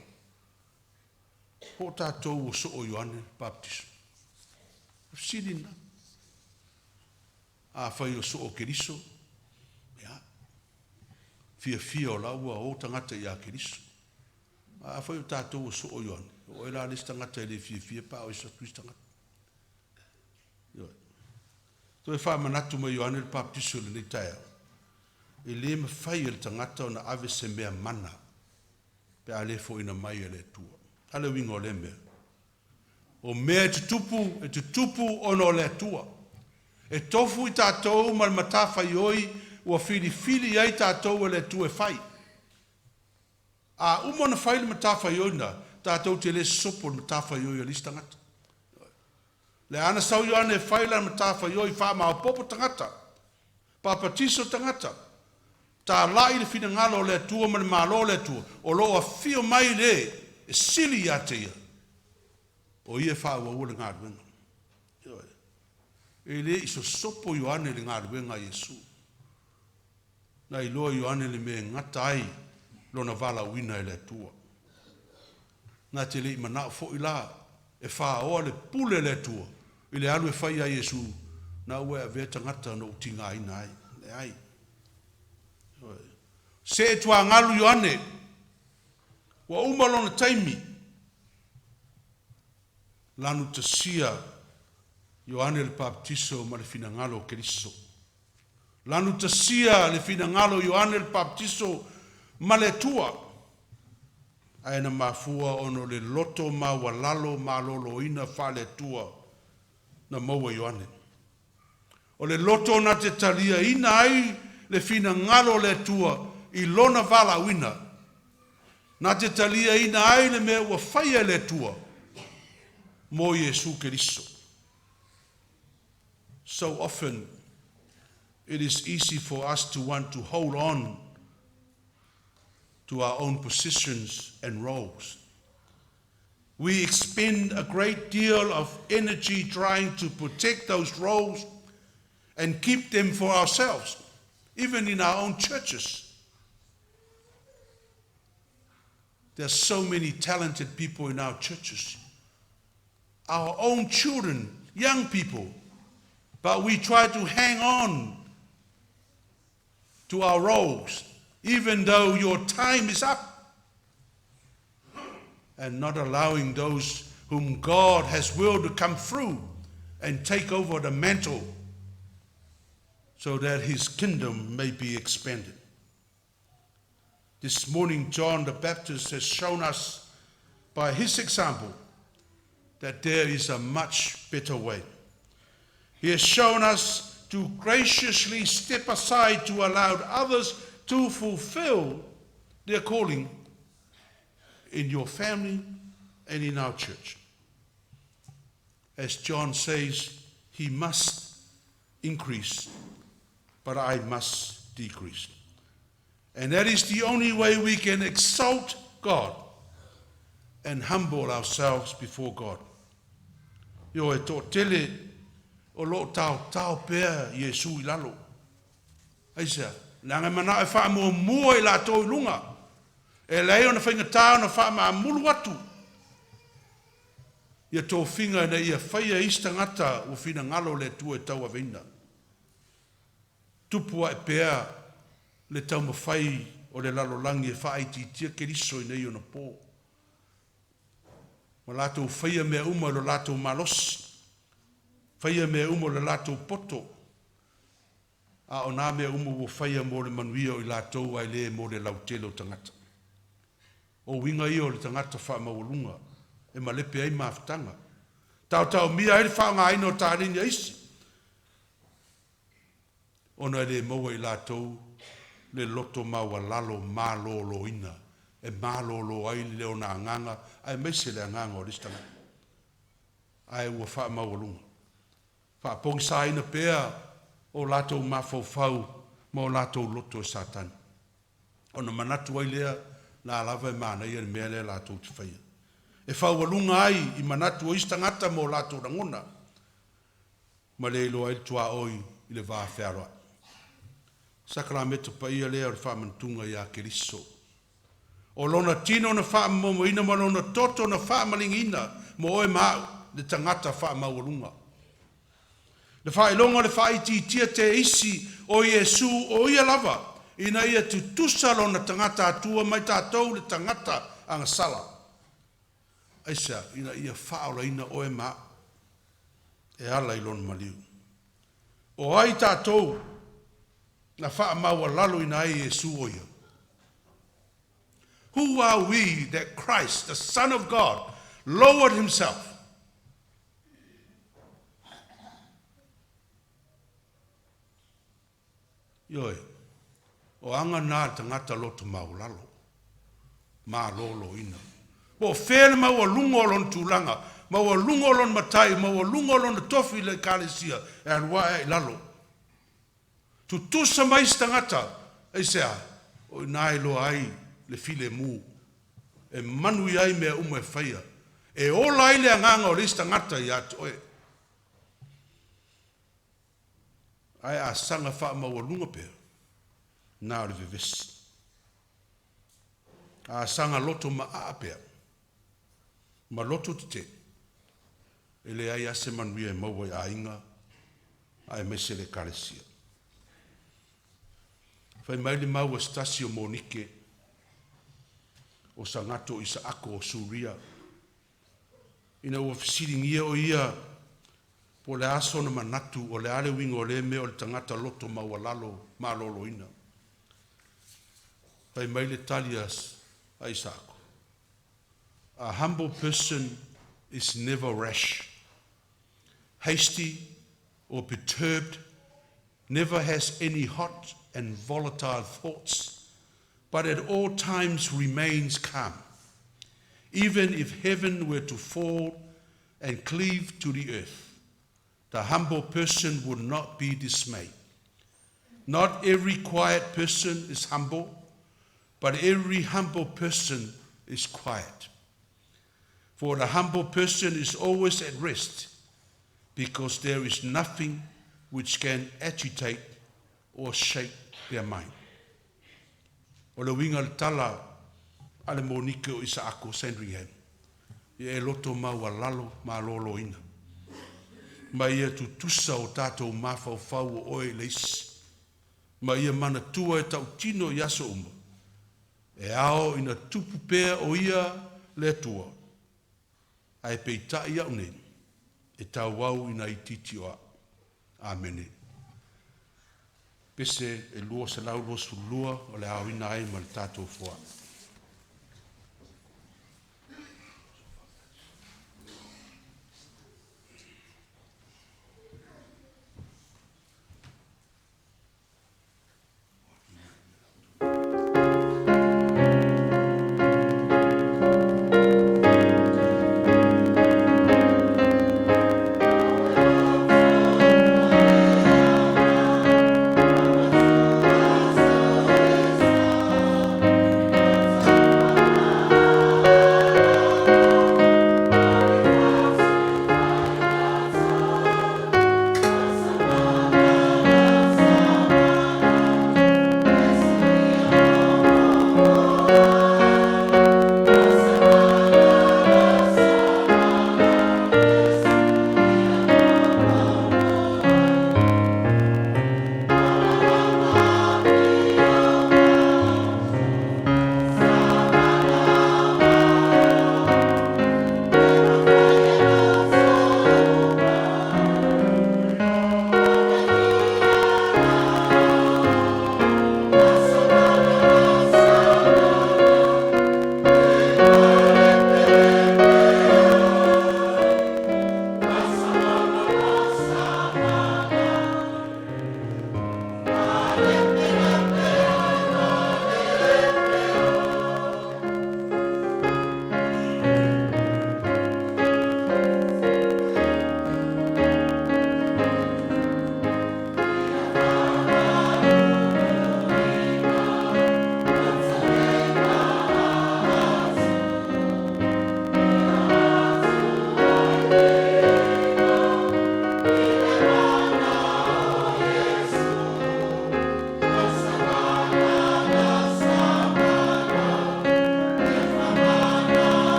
po o tatou o soo o Ioane Papatiso? O fesili lena. Afai o soo o Keriso, ia, fiafia o la ua o tagata ia Keriso. A afai o tatou o soo o Ioane, o oe la le isi tagata e le fiafia pe a o ese atu isi tagata. Ioe. Toe faamanatu mai Ioane le Papatiso i lenei taeao, e le mafai e le tagata ona ave se mea mana pe a le foaiina mai e le Atua. A le uiga o lea mea? O mea e tutupu ona o le Atua. E tofu i tatou ma le matafaioi ua filifili ai tatou e le Atua e fai. A uma ona fai le matafaioi lena, tatou te le sosopo i le matafaioi a le isi tagata. Le ana sau Ioane e fai lana matafaioi, faamaopoopo tagata, papatiso tagata, talai le finagalo o le Atua ma le Malo o le Atua, o lo o afio mai le e sili ia te ia, o ia e faaauaua le galuega. Ioe. E le i sosopo Ioane i le galuega a Iesu. Na iloa Ioane le mea e gata ai lona valaauina e le Atua. Na te le i manao foi la e fāoa le pule a le Atua i le alu e fai a Iesu, na ua e avea tagata na ou tigaina ai. Leai. Se e tuagalu Ioane, ua uma lona taimi, lanu tasia Ioane le Papatiso ma le finagalo o Keriso. Lanu tasia le finagalo o Ioane le Papatiso ma le Atua. Ae na mafua ona o le loto maualalo maloloina faale-Atua na maua Ioane. O le loto na te taliaina ai le finagalo o le Atua i lona valaauina, na te taliaina ai le mea ua faia e le Atua mo Iesu Keriso. So often it is easy for us to want to hold on to our own positions and roles. We expend a great deal of energy trying to protect those roles and keep them for ourselves, even in our own churches. There are so many talented people in our churches, our own children, young people, but we try to hang on to our roles, even though your time is up, and not allowing those whom God has willed to come through and take over the mantle so that his kingdom may be expanded. This morning, John the Baptist has shown us by his example that there is a much better way. He has shown us to graciously step aside to allow others to fulfill their calling in your family and in our church. As John says, he must increase, but I must decrease. And that is the only way we can exalt God and humble ourselves before God. Ioe, toatele o lo o taotao pea Iesu i lalo. Aisea? Leaga e manao e faamuamua i latou i luga. E leai ona faigata ona faamaamulu atu ia tofiga ina ia faia e isi tagata ua finagalo le Atua e tauaveina. Tupu ae pea le taumafai o le lalolagi e faaitiitia Keriso ina ia ona po. Ma latou faia mea uma i lo latou malosi, faia mea uma i lo latou poto, a o nā mea uma ua faia mo le manuia o i latou ae le mo le lautele o tagata. O uiga ia o le tagata faamaualuga e malepe ai mafutaga. Taotaomia ai le faaaogaina o taleni a isi, ona e le maua e i latou le loto maualalo maloloina. e malōlō ai le lona agaga aemaise le agaga o le isi tagata. Ae ua faamaualuga, faapogisaina pea o latou mafaufau ma o latou loto e Satani, ona manatu ai lea, la lava e manaia le mea lea latou te faia, e faualuga ai i manatu o isi tagata ma o latou lagona, ma le iloa ai le tuaoi i le vafealoai. Sakalameta paia lea o le faamanutuga ia Keriso o Lona tino na faamomoina ma Lona toto na faamaligiina mo oe ma a'u, le tagata faamaualuga. Le faailoga o le faaitiitia teisi o Iesu o Ia lava, ina ia tutusa lona tagata Atua ma i tatou le tagata agasala. Aisea? Ina ia faaolaina oe ma a'u e ala i Lona maliu. O ai tatou na faamaualaloina ai e Iesu o Ia? Who are we that Christ, the Son of God, lowered Himself? Ioe, o aga na a le tagata loto maualalo, maloloina. Po o fea le maualuga o lona tulaga, maualuga o lona matai, maualuga o lona tofi i le ekalesia, e alu ae ai i lalo, tutusa ma isi tagata. Aisea? O i ina e iloa ai le filemu, e manuia ai mea uma e faia, e ola ai le agaga o le isi tagata ia te oe. Ae a saga faamaualuga pea, na o le vevesi. A saga loto maaa pea ma loto tetee, e leai lava se manuia e maua i aiga aemaise le ekalesia. Fai mai le mau a se tasi o monike o Sagato Isaako o Suria, ina ua fesiligia o ia po o le a sona manatu, o le a le uiga o lea mea o le tagata loto maualalo maloloina. Fai mai le tali a Isaako, "A humble person is never rash, hasty or perturbed, never has any hot and volatile thoughts, but at all times remains calm. Even if heaven were to fall and cleave to the earth, the humble person would not be dismayed. Not every quiet person is humble, but every humble person is quiet. For the humble person is always at rest, because there is nothing which can agitate or shake their mind." O le uiga o le tala a le monike o Isaako Sandringham, ia e loto maualalo maloloina, ma ia tutusa o tatou mafaufau o oe i le isi, ma ia manatua e tautino i aso uma, e ao ina tupu pea o Ia le Atua, ae peitai a'u nei, e tauau ina itiiti o a'u. Amene. Pese e 222 o le aoina ai ma le tatou foai.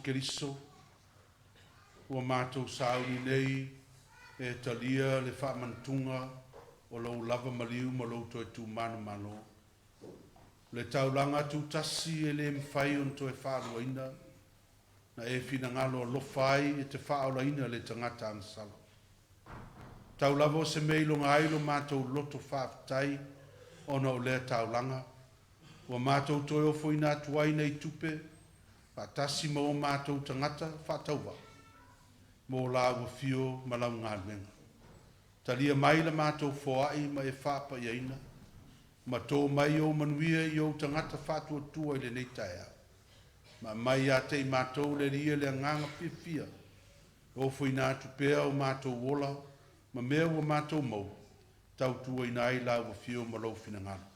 Keriso, ua matou sauni nei e talia le faamanatuga o Lou lava maliu ma Lou toe tumanumalo, le taulaga tutasi e le mafai ona toe faaluaina, na e finagalo alofa ai e te faaolaina le tagata agasala. Tau lava o se mea e iloga ai lo matou loto faafetai ona o lea taulaga, ua matou toe ofoina atu ai nei tupe faatasi ma o matou tagata faatauvaa mo Lau afio ma lau galuega. Talia mai la matou foai ma e faapaiaina, ma to mai ou manuia i ou tagata faatuatua i lenei taeao, ma aumai ia te i matou le Alii le agaga fiafia e ofoina atu pea o matou ola ma mea ua matou maua, tautuaina ai Lau afio ma Lou finagalo.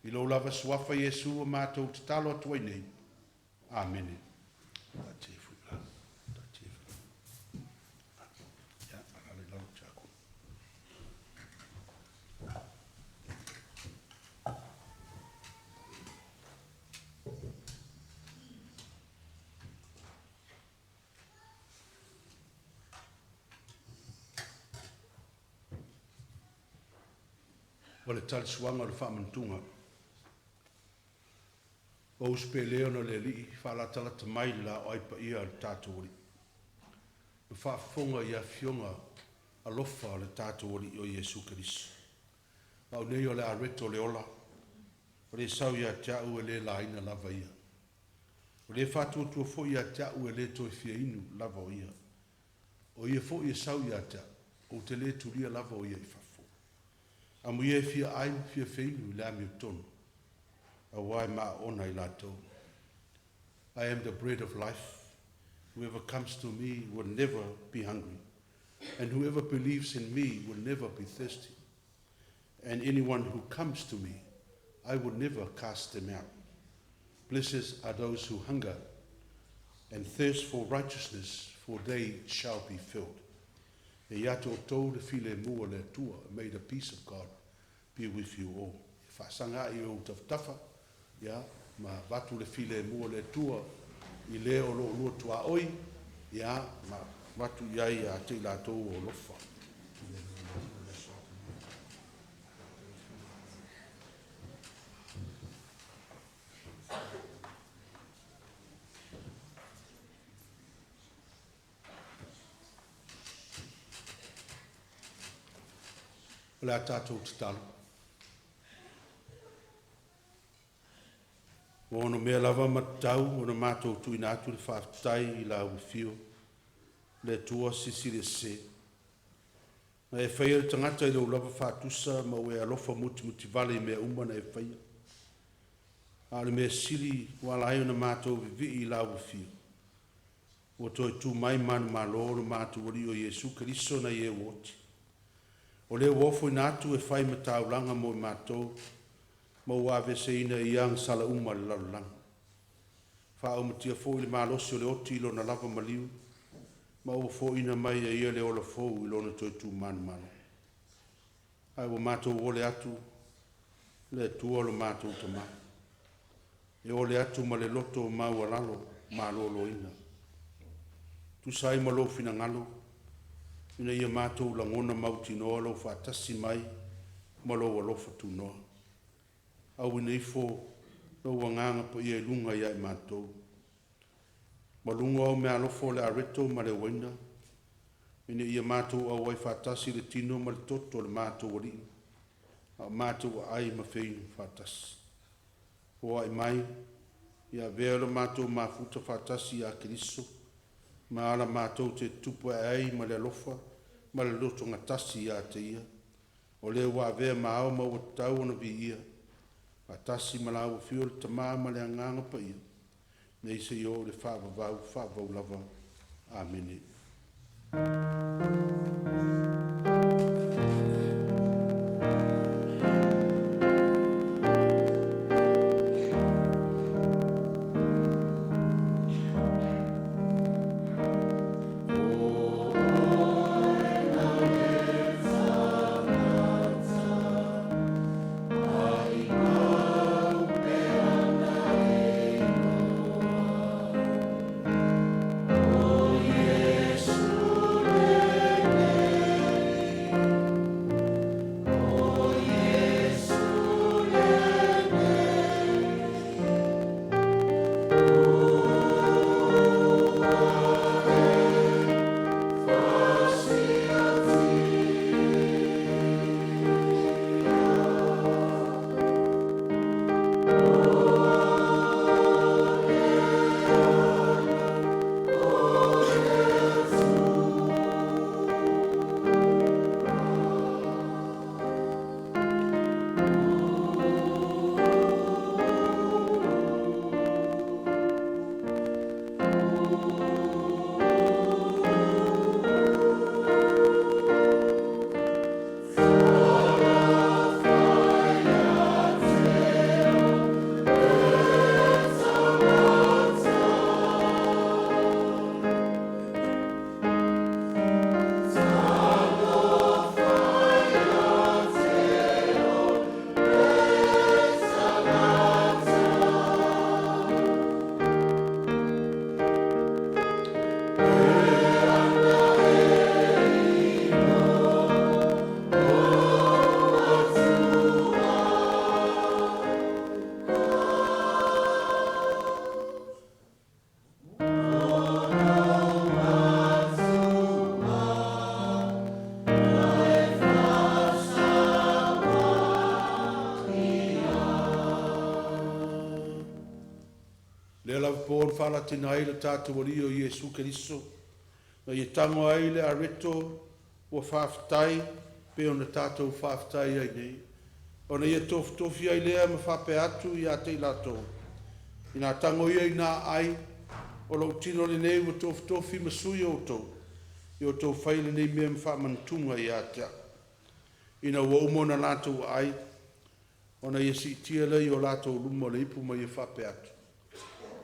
I lou lava suafa Iesu ua matou tatalo atu ai nei. Amene. O le talisuaga o le faamanatuga. O uso pele ona o le Alii, faalatalata mai le laoai paia a le tatou Alii, ma faafofoga i afioga alofa o le tatou Alii o Iesu Keriso. Au nei o le areto o le ola, o le sau ia te au e le laina lava ia. O le faatuatua foi ia te au e le toe fia inu lava o ia. O ia foi e sau ia te au, ou te le tulia lava o ia i fafo. Amuia e fia ai ma fia feinu i le amiotonu, auā e maona i latou. I am the bread of life. Whoever comes to me will never be hungry, and whoever believes in me will never be thirsty. And anyone who comes to me, I will never cast them out. Blessed are those who hunger and thirst for righteousness, for they shall be filled. E ia te outou le filemu o le Atua. May the peace of God be with you all. E faasaga i ou tafatafa, ia, ma avatu le filemu o le Atua i le o lo o lua tuaoi, ia, ma avatu i ai ia te i latou o alofa. O le a tatou tatalo. Ua onomea lava ma tatau ona matou tuuina atu le faafetai i lau afio, le Atua Silisili Ese. Na e faia le tagata i lou lava faatusa ma ua e alofa mutimutivale i mea uma na e faia. A o le mea sili ua ala ai ona matou vivii i lau afio, ua toe tu mai manumalo lo matou Alii o Iesu Keriso nai e ua oti. O lea ua ofoina atu e fai ma taulaga mo i matou, ma ua aveeseina e Ia agasala uma a le lalolagi. Faaaumatia foi le malosi o le oti i lona lava maliu, ma ua foaiina mai e Ia le ola fou i lona toe tumanumalo. Ae ua matou ole atu le Atua lo matou Tama, e ole atu ma le loto maualalo maloloina. Tusa ai ma lou finagalo, ina ia matou lagona mautinoa lou faatasi mai ma lou alofa tunoa. Auina ifo lou Agaga Paia i luga ia i matou, ma luga o au meaalofa o le areto ma le uaina, ina ia matou auai faatasi i le tino ma le toto o le matou Alii, a o matou aai ma feinu faatasi. Foai mai, ia avea lo matou mafuta faatasi ia Keriso, ma ala matou te tutupu ae ai ma le alofa ma le lotogatasi ia te Ia, o le ua avea ma ao ma ua tatau ona viia, faatasi ma lau Afio le Tama ma le Agaga Paia, nei seia oo i le faavavau, faavavau lava. Amene. po na faalatina ai le tatou Alii o Iesu Keriso, na ia tago ai le areto ua faafetai pei ona tatou faafetai ai nei, ona ia tofutofi ai lea ma faapea atu ia te i latou, ina tago ia i na ai, o lou tino lenei ua tofutofi ma sui o outou, ia outou faia lenei mea ma faamanatuga ia te a'u. Ina ua uma ona latou aai, ona ia siitia lea i o latou luma o le ipu ma ia faapea atu,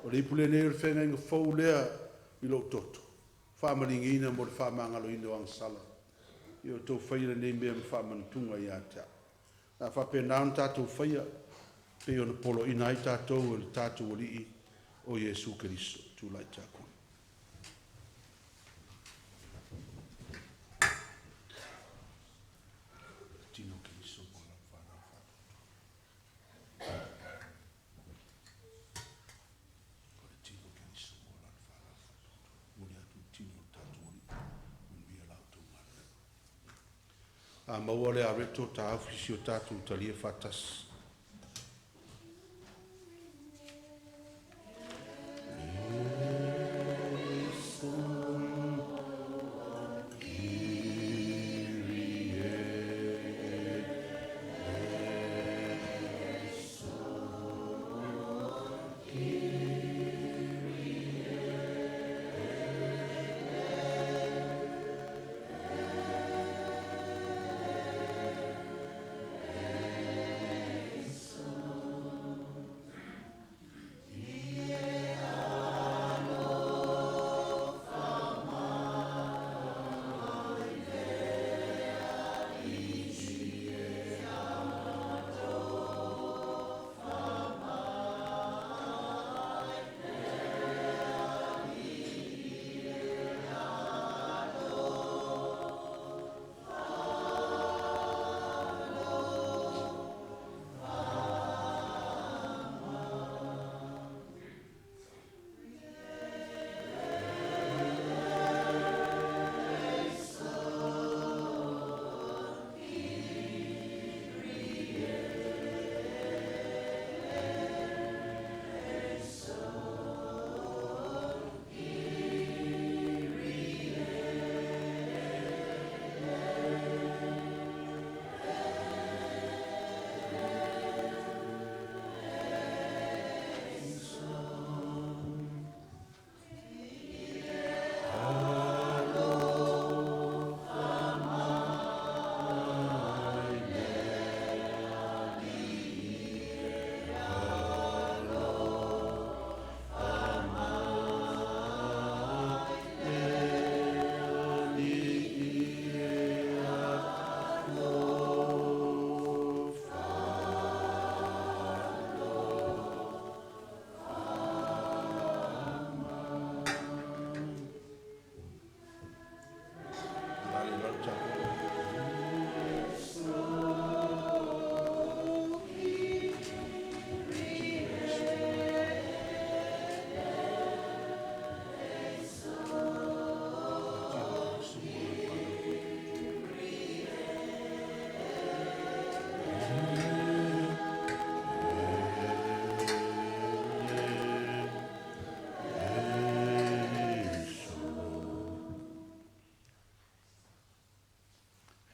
O le ipu lenei o le feagaiga fou lea i lou toto, faamaligiina mo le faamagaloina o agasala. Ia outou faia lenei mea ma faamanatuga ia te a'u. O le a faapena ona tatou faia, pei ona poloaiina ai tatou e le tatou Alii o Iesu Keriso. Tulai Tiakono. Tino Keriso mo lau whanau whātoto. O le tino Keriso mo lau whanau whātoto. Muli atu i tino o le tatou Alii, manuia la outou galuega. A maua le areto, taofi si o tatou talia faatasi.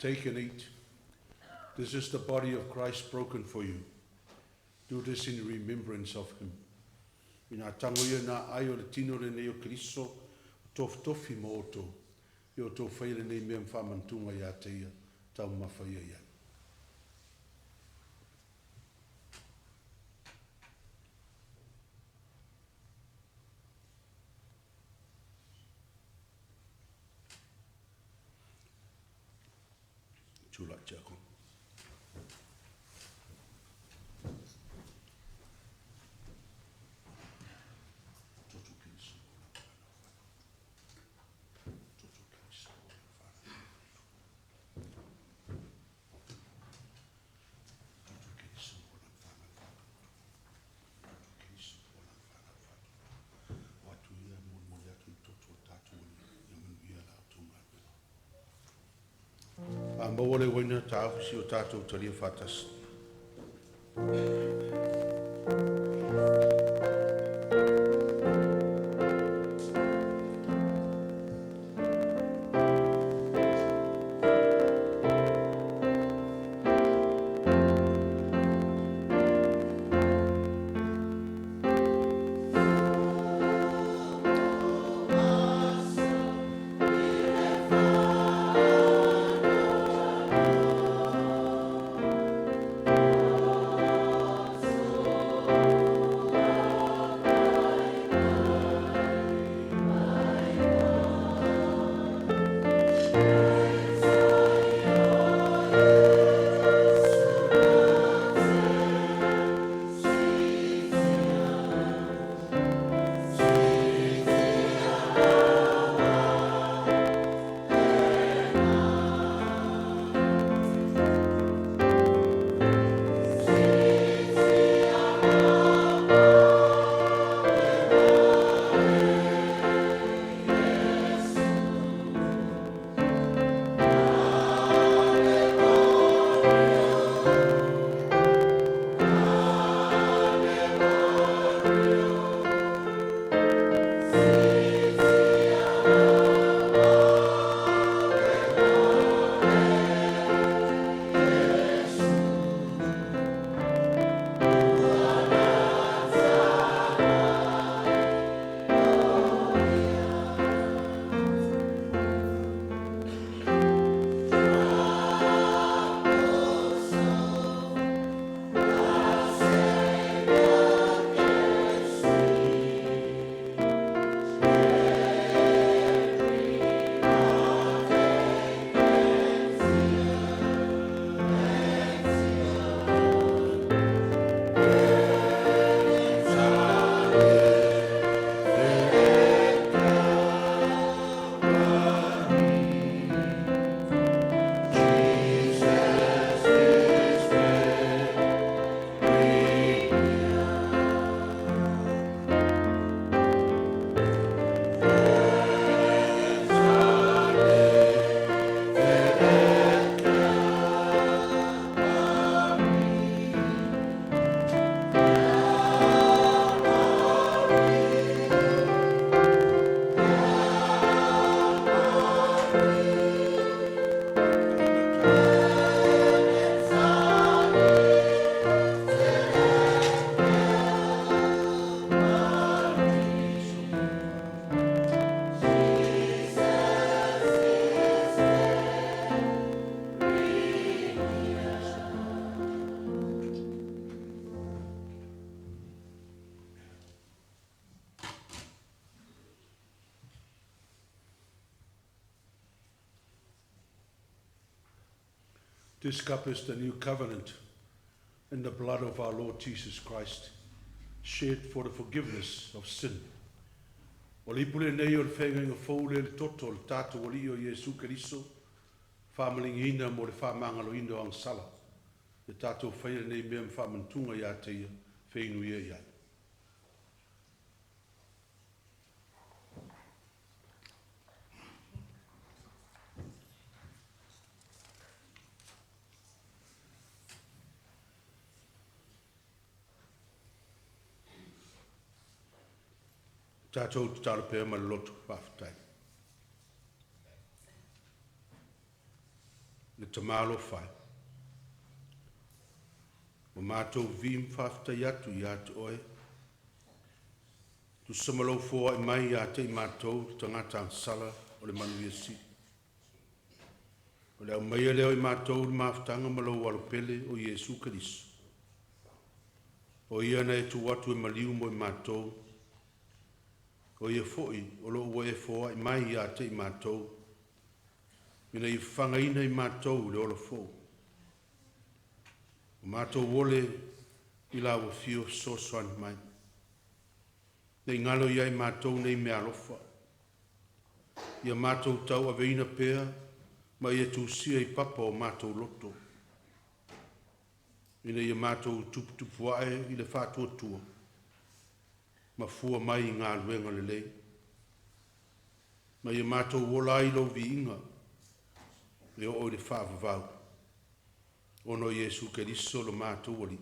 Take and eat. This is the body of Christ broken for you. Do this in remembrance of him. Ina tango ia na ai o le tino lenei o Keriso, tofutofi mo outou. Ia outou faia lenei mea ma faamanatuga ia te ia, taumafa ia i ai. Tulai Tiakono. Toto Keriso mo lau whanau whātoto. Toto Keriso mo lau whanau whātoto. Toto Keriso mo lau whanau whātoto. Toto Keriso mo lau whanau whātoto. O atu ia molimoli atu i toto o tatou Alii, ia manuia la outou galuega. A maua le uaina, taofi si o tatou talia faatasi. This cup is the new covenant in the blood of our Lord Jesus Christ, shed for the forgiveness of sin. O le ipu lenei o le feagaiga fou lea i le toto o le tatou Alii o Iesu Keriso, faamaligiina mo le faamagaloina o agasala. Ia tatou faia lenei mea ma faamanatuga ia te ia, feinu ia i ai. Tatou tatalo pea ma le loto faafetai. Le Tama alofa e, ua matou vivi ma faafetai atu ia te Oe, tusa ma Lou foai mai ia te i matou tagata agasala o le manuia sili. O le aumaia lea o i matou i le mafutaga ma Lou Alo pele o Iesu Keriso, o Ia na e tuu atu e maliu mo i matou, o Ia foi o lo o ua e foai mai ia te i matou, ina ia fafagaina i matou i le ola fou. Ua matou ole i Lau afio fesoasoani mai, ne i galo ia i matou nei meaalofa, ia matou tauaveina pea ma ia tusia i papa o matou loto, ina ia matou tuputupu ae i le faatuatua ma fua mai i galuega lelei, ma ia matou ola ai i Lou viiga e oo i le faavavau, ona o Iesu Keriso lo matou Alii.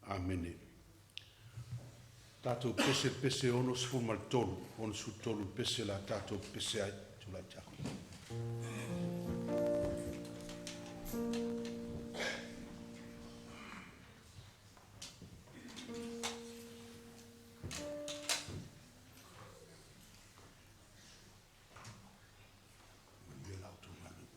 Amene. Tatou pese i le pese 63, 63 le pese o le a tatou pepese ai. Tulai Tiakono. Manuia la outou galuega.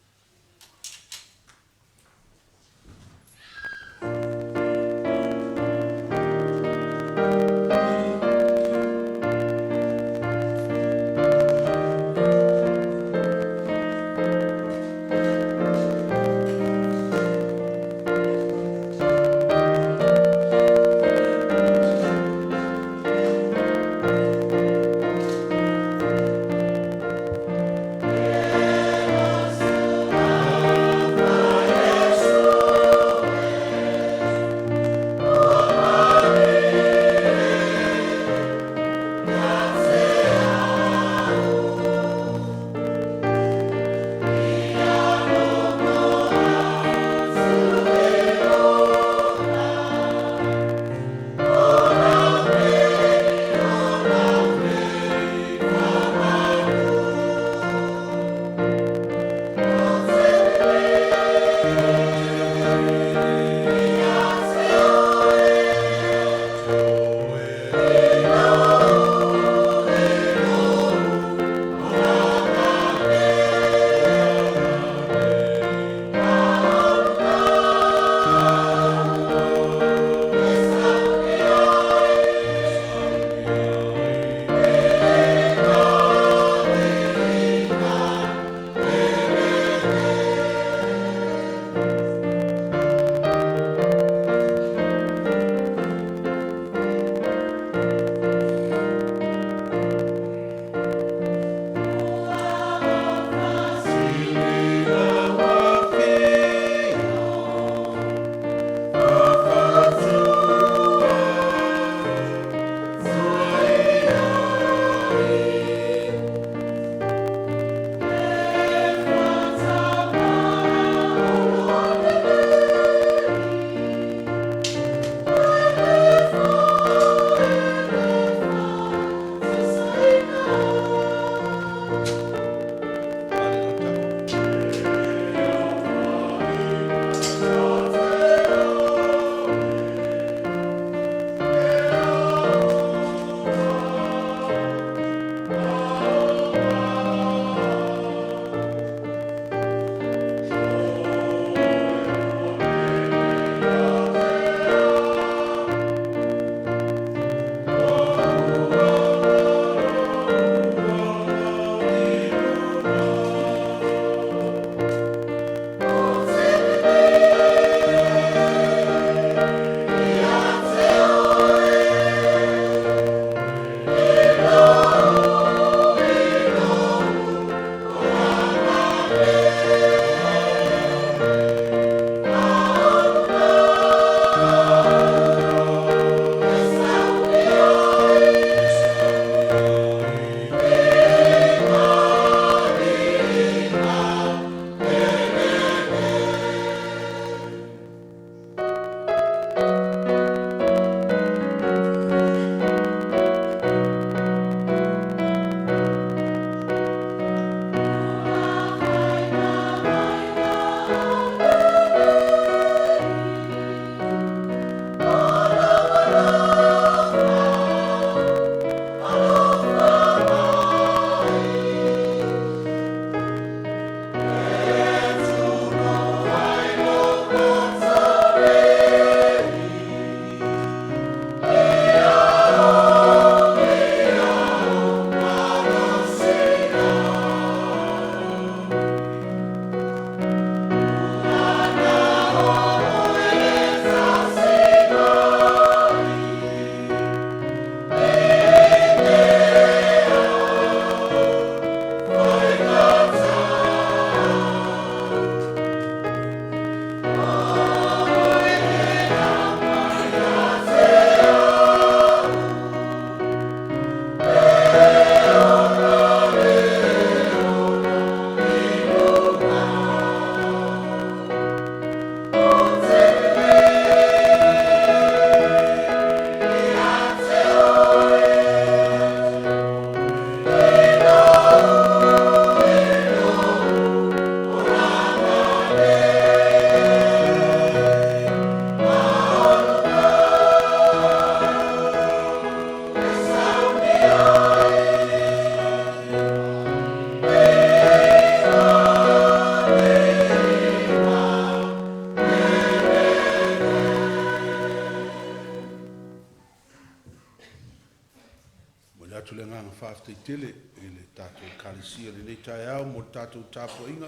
atu le agaga faafetai tele i le tatou Ekalesia i lenei taeao mo le tatou tapuaiga,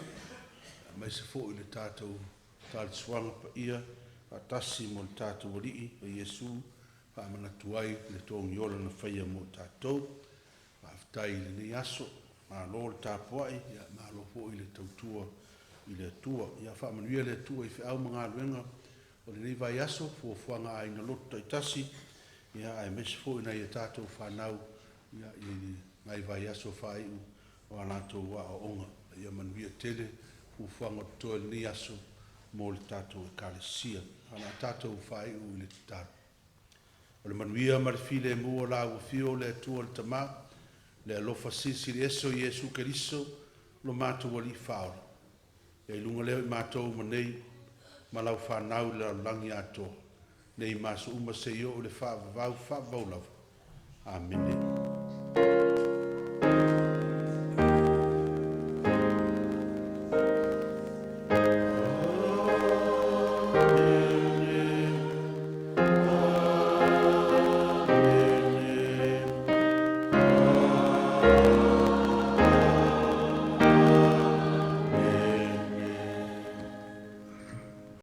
aemaise foi le tatou tali suaga paia faatasi mo le tatou Alii o Iesu, faamanatu ai le togiola na faia mo tatou. Faafetai i lenei aso, malo le tapuai, malo foi le tautua i le Atua. Ia faamanuia le Atua i feau ma galuega o lenei vaiaso, fuafuaga a aiga lotu taitasi, ia aemaise foi nai a tatou fanau i nai vaiaso faaiu o a latou aoaoga. Ia manuia tele fuafuaga o totoe o lenei aso mo le tatou Ekalesia. Ae o le a tatou faaiu i le tatalo. O le manuia ma le filemu o lau Afio le Atua le Tama, le alofa silisili ese o Iesu Keriso lo matou Alii Faaola, ia i luga lea o i matou uma nei ma lau fanau i le lalolagi atoa, nei ma aso uma seia oo i le faavavau, faavavau lava. Amene.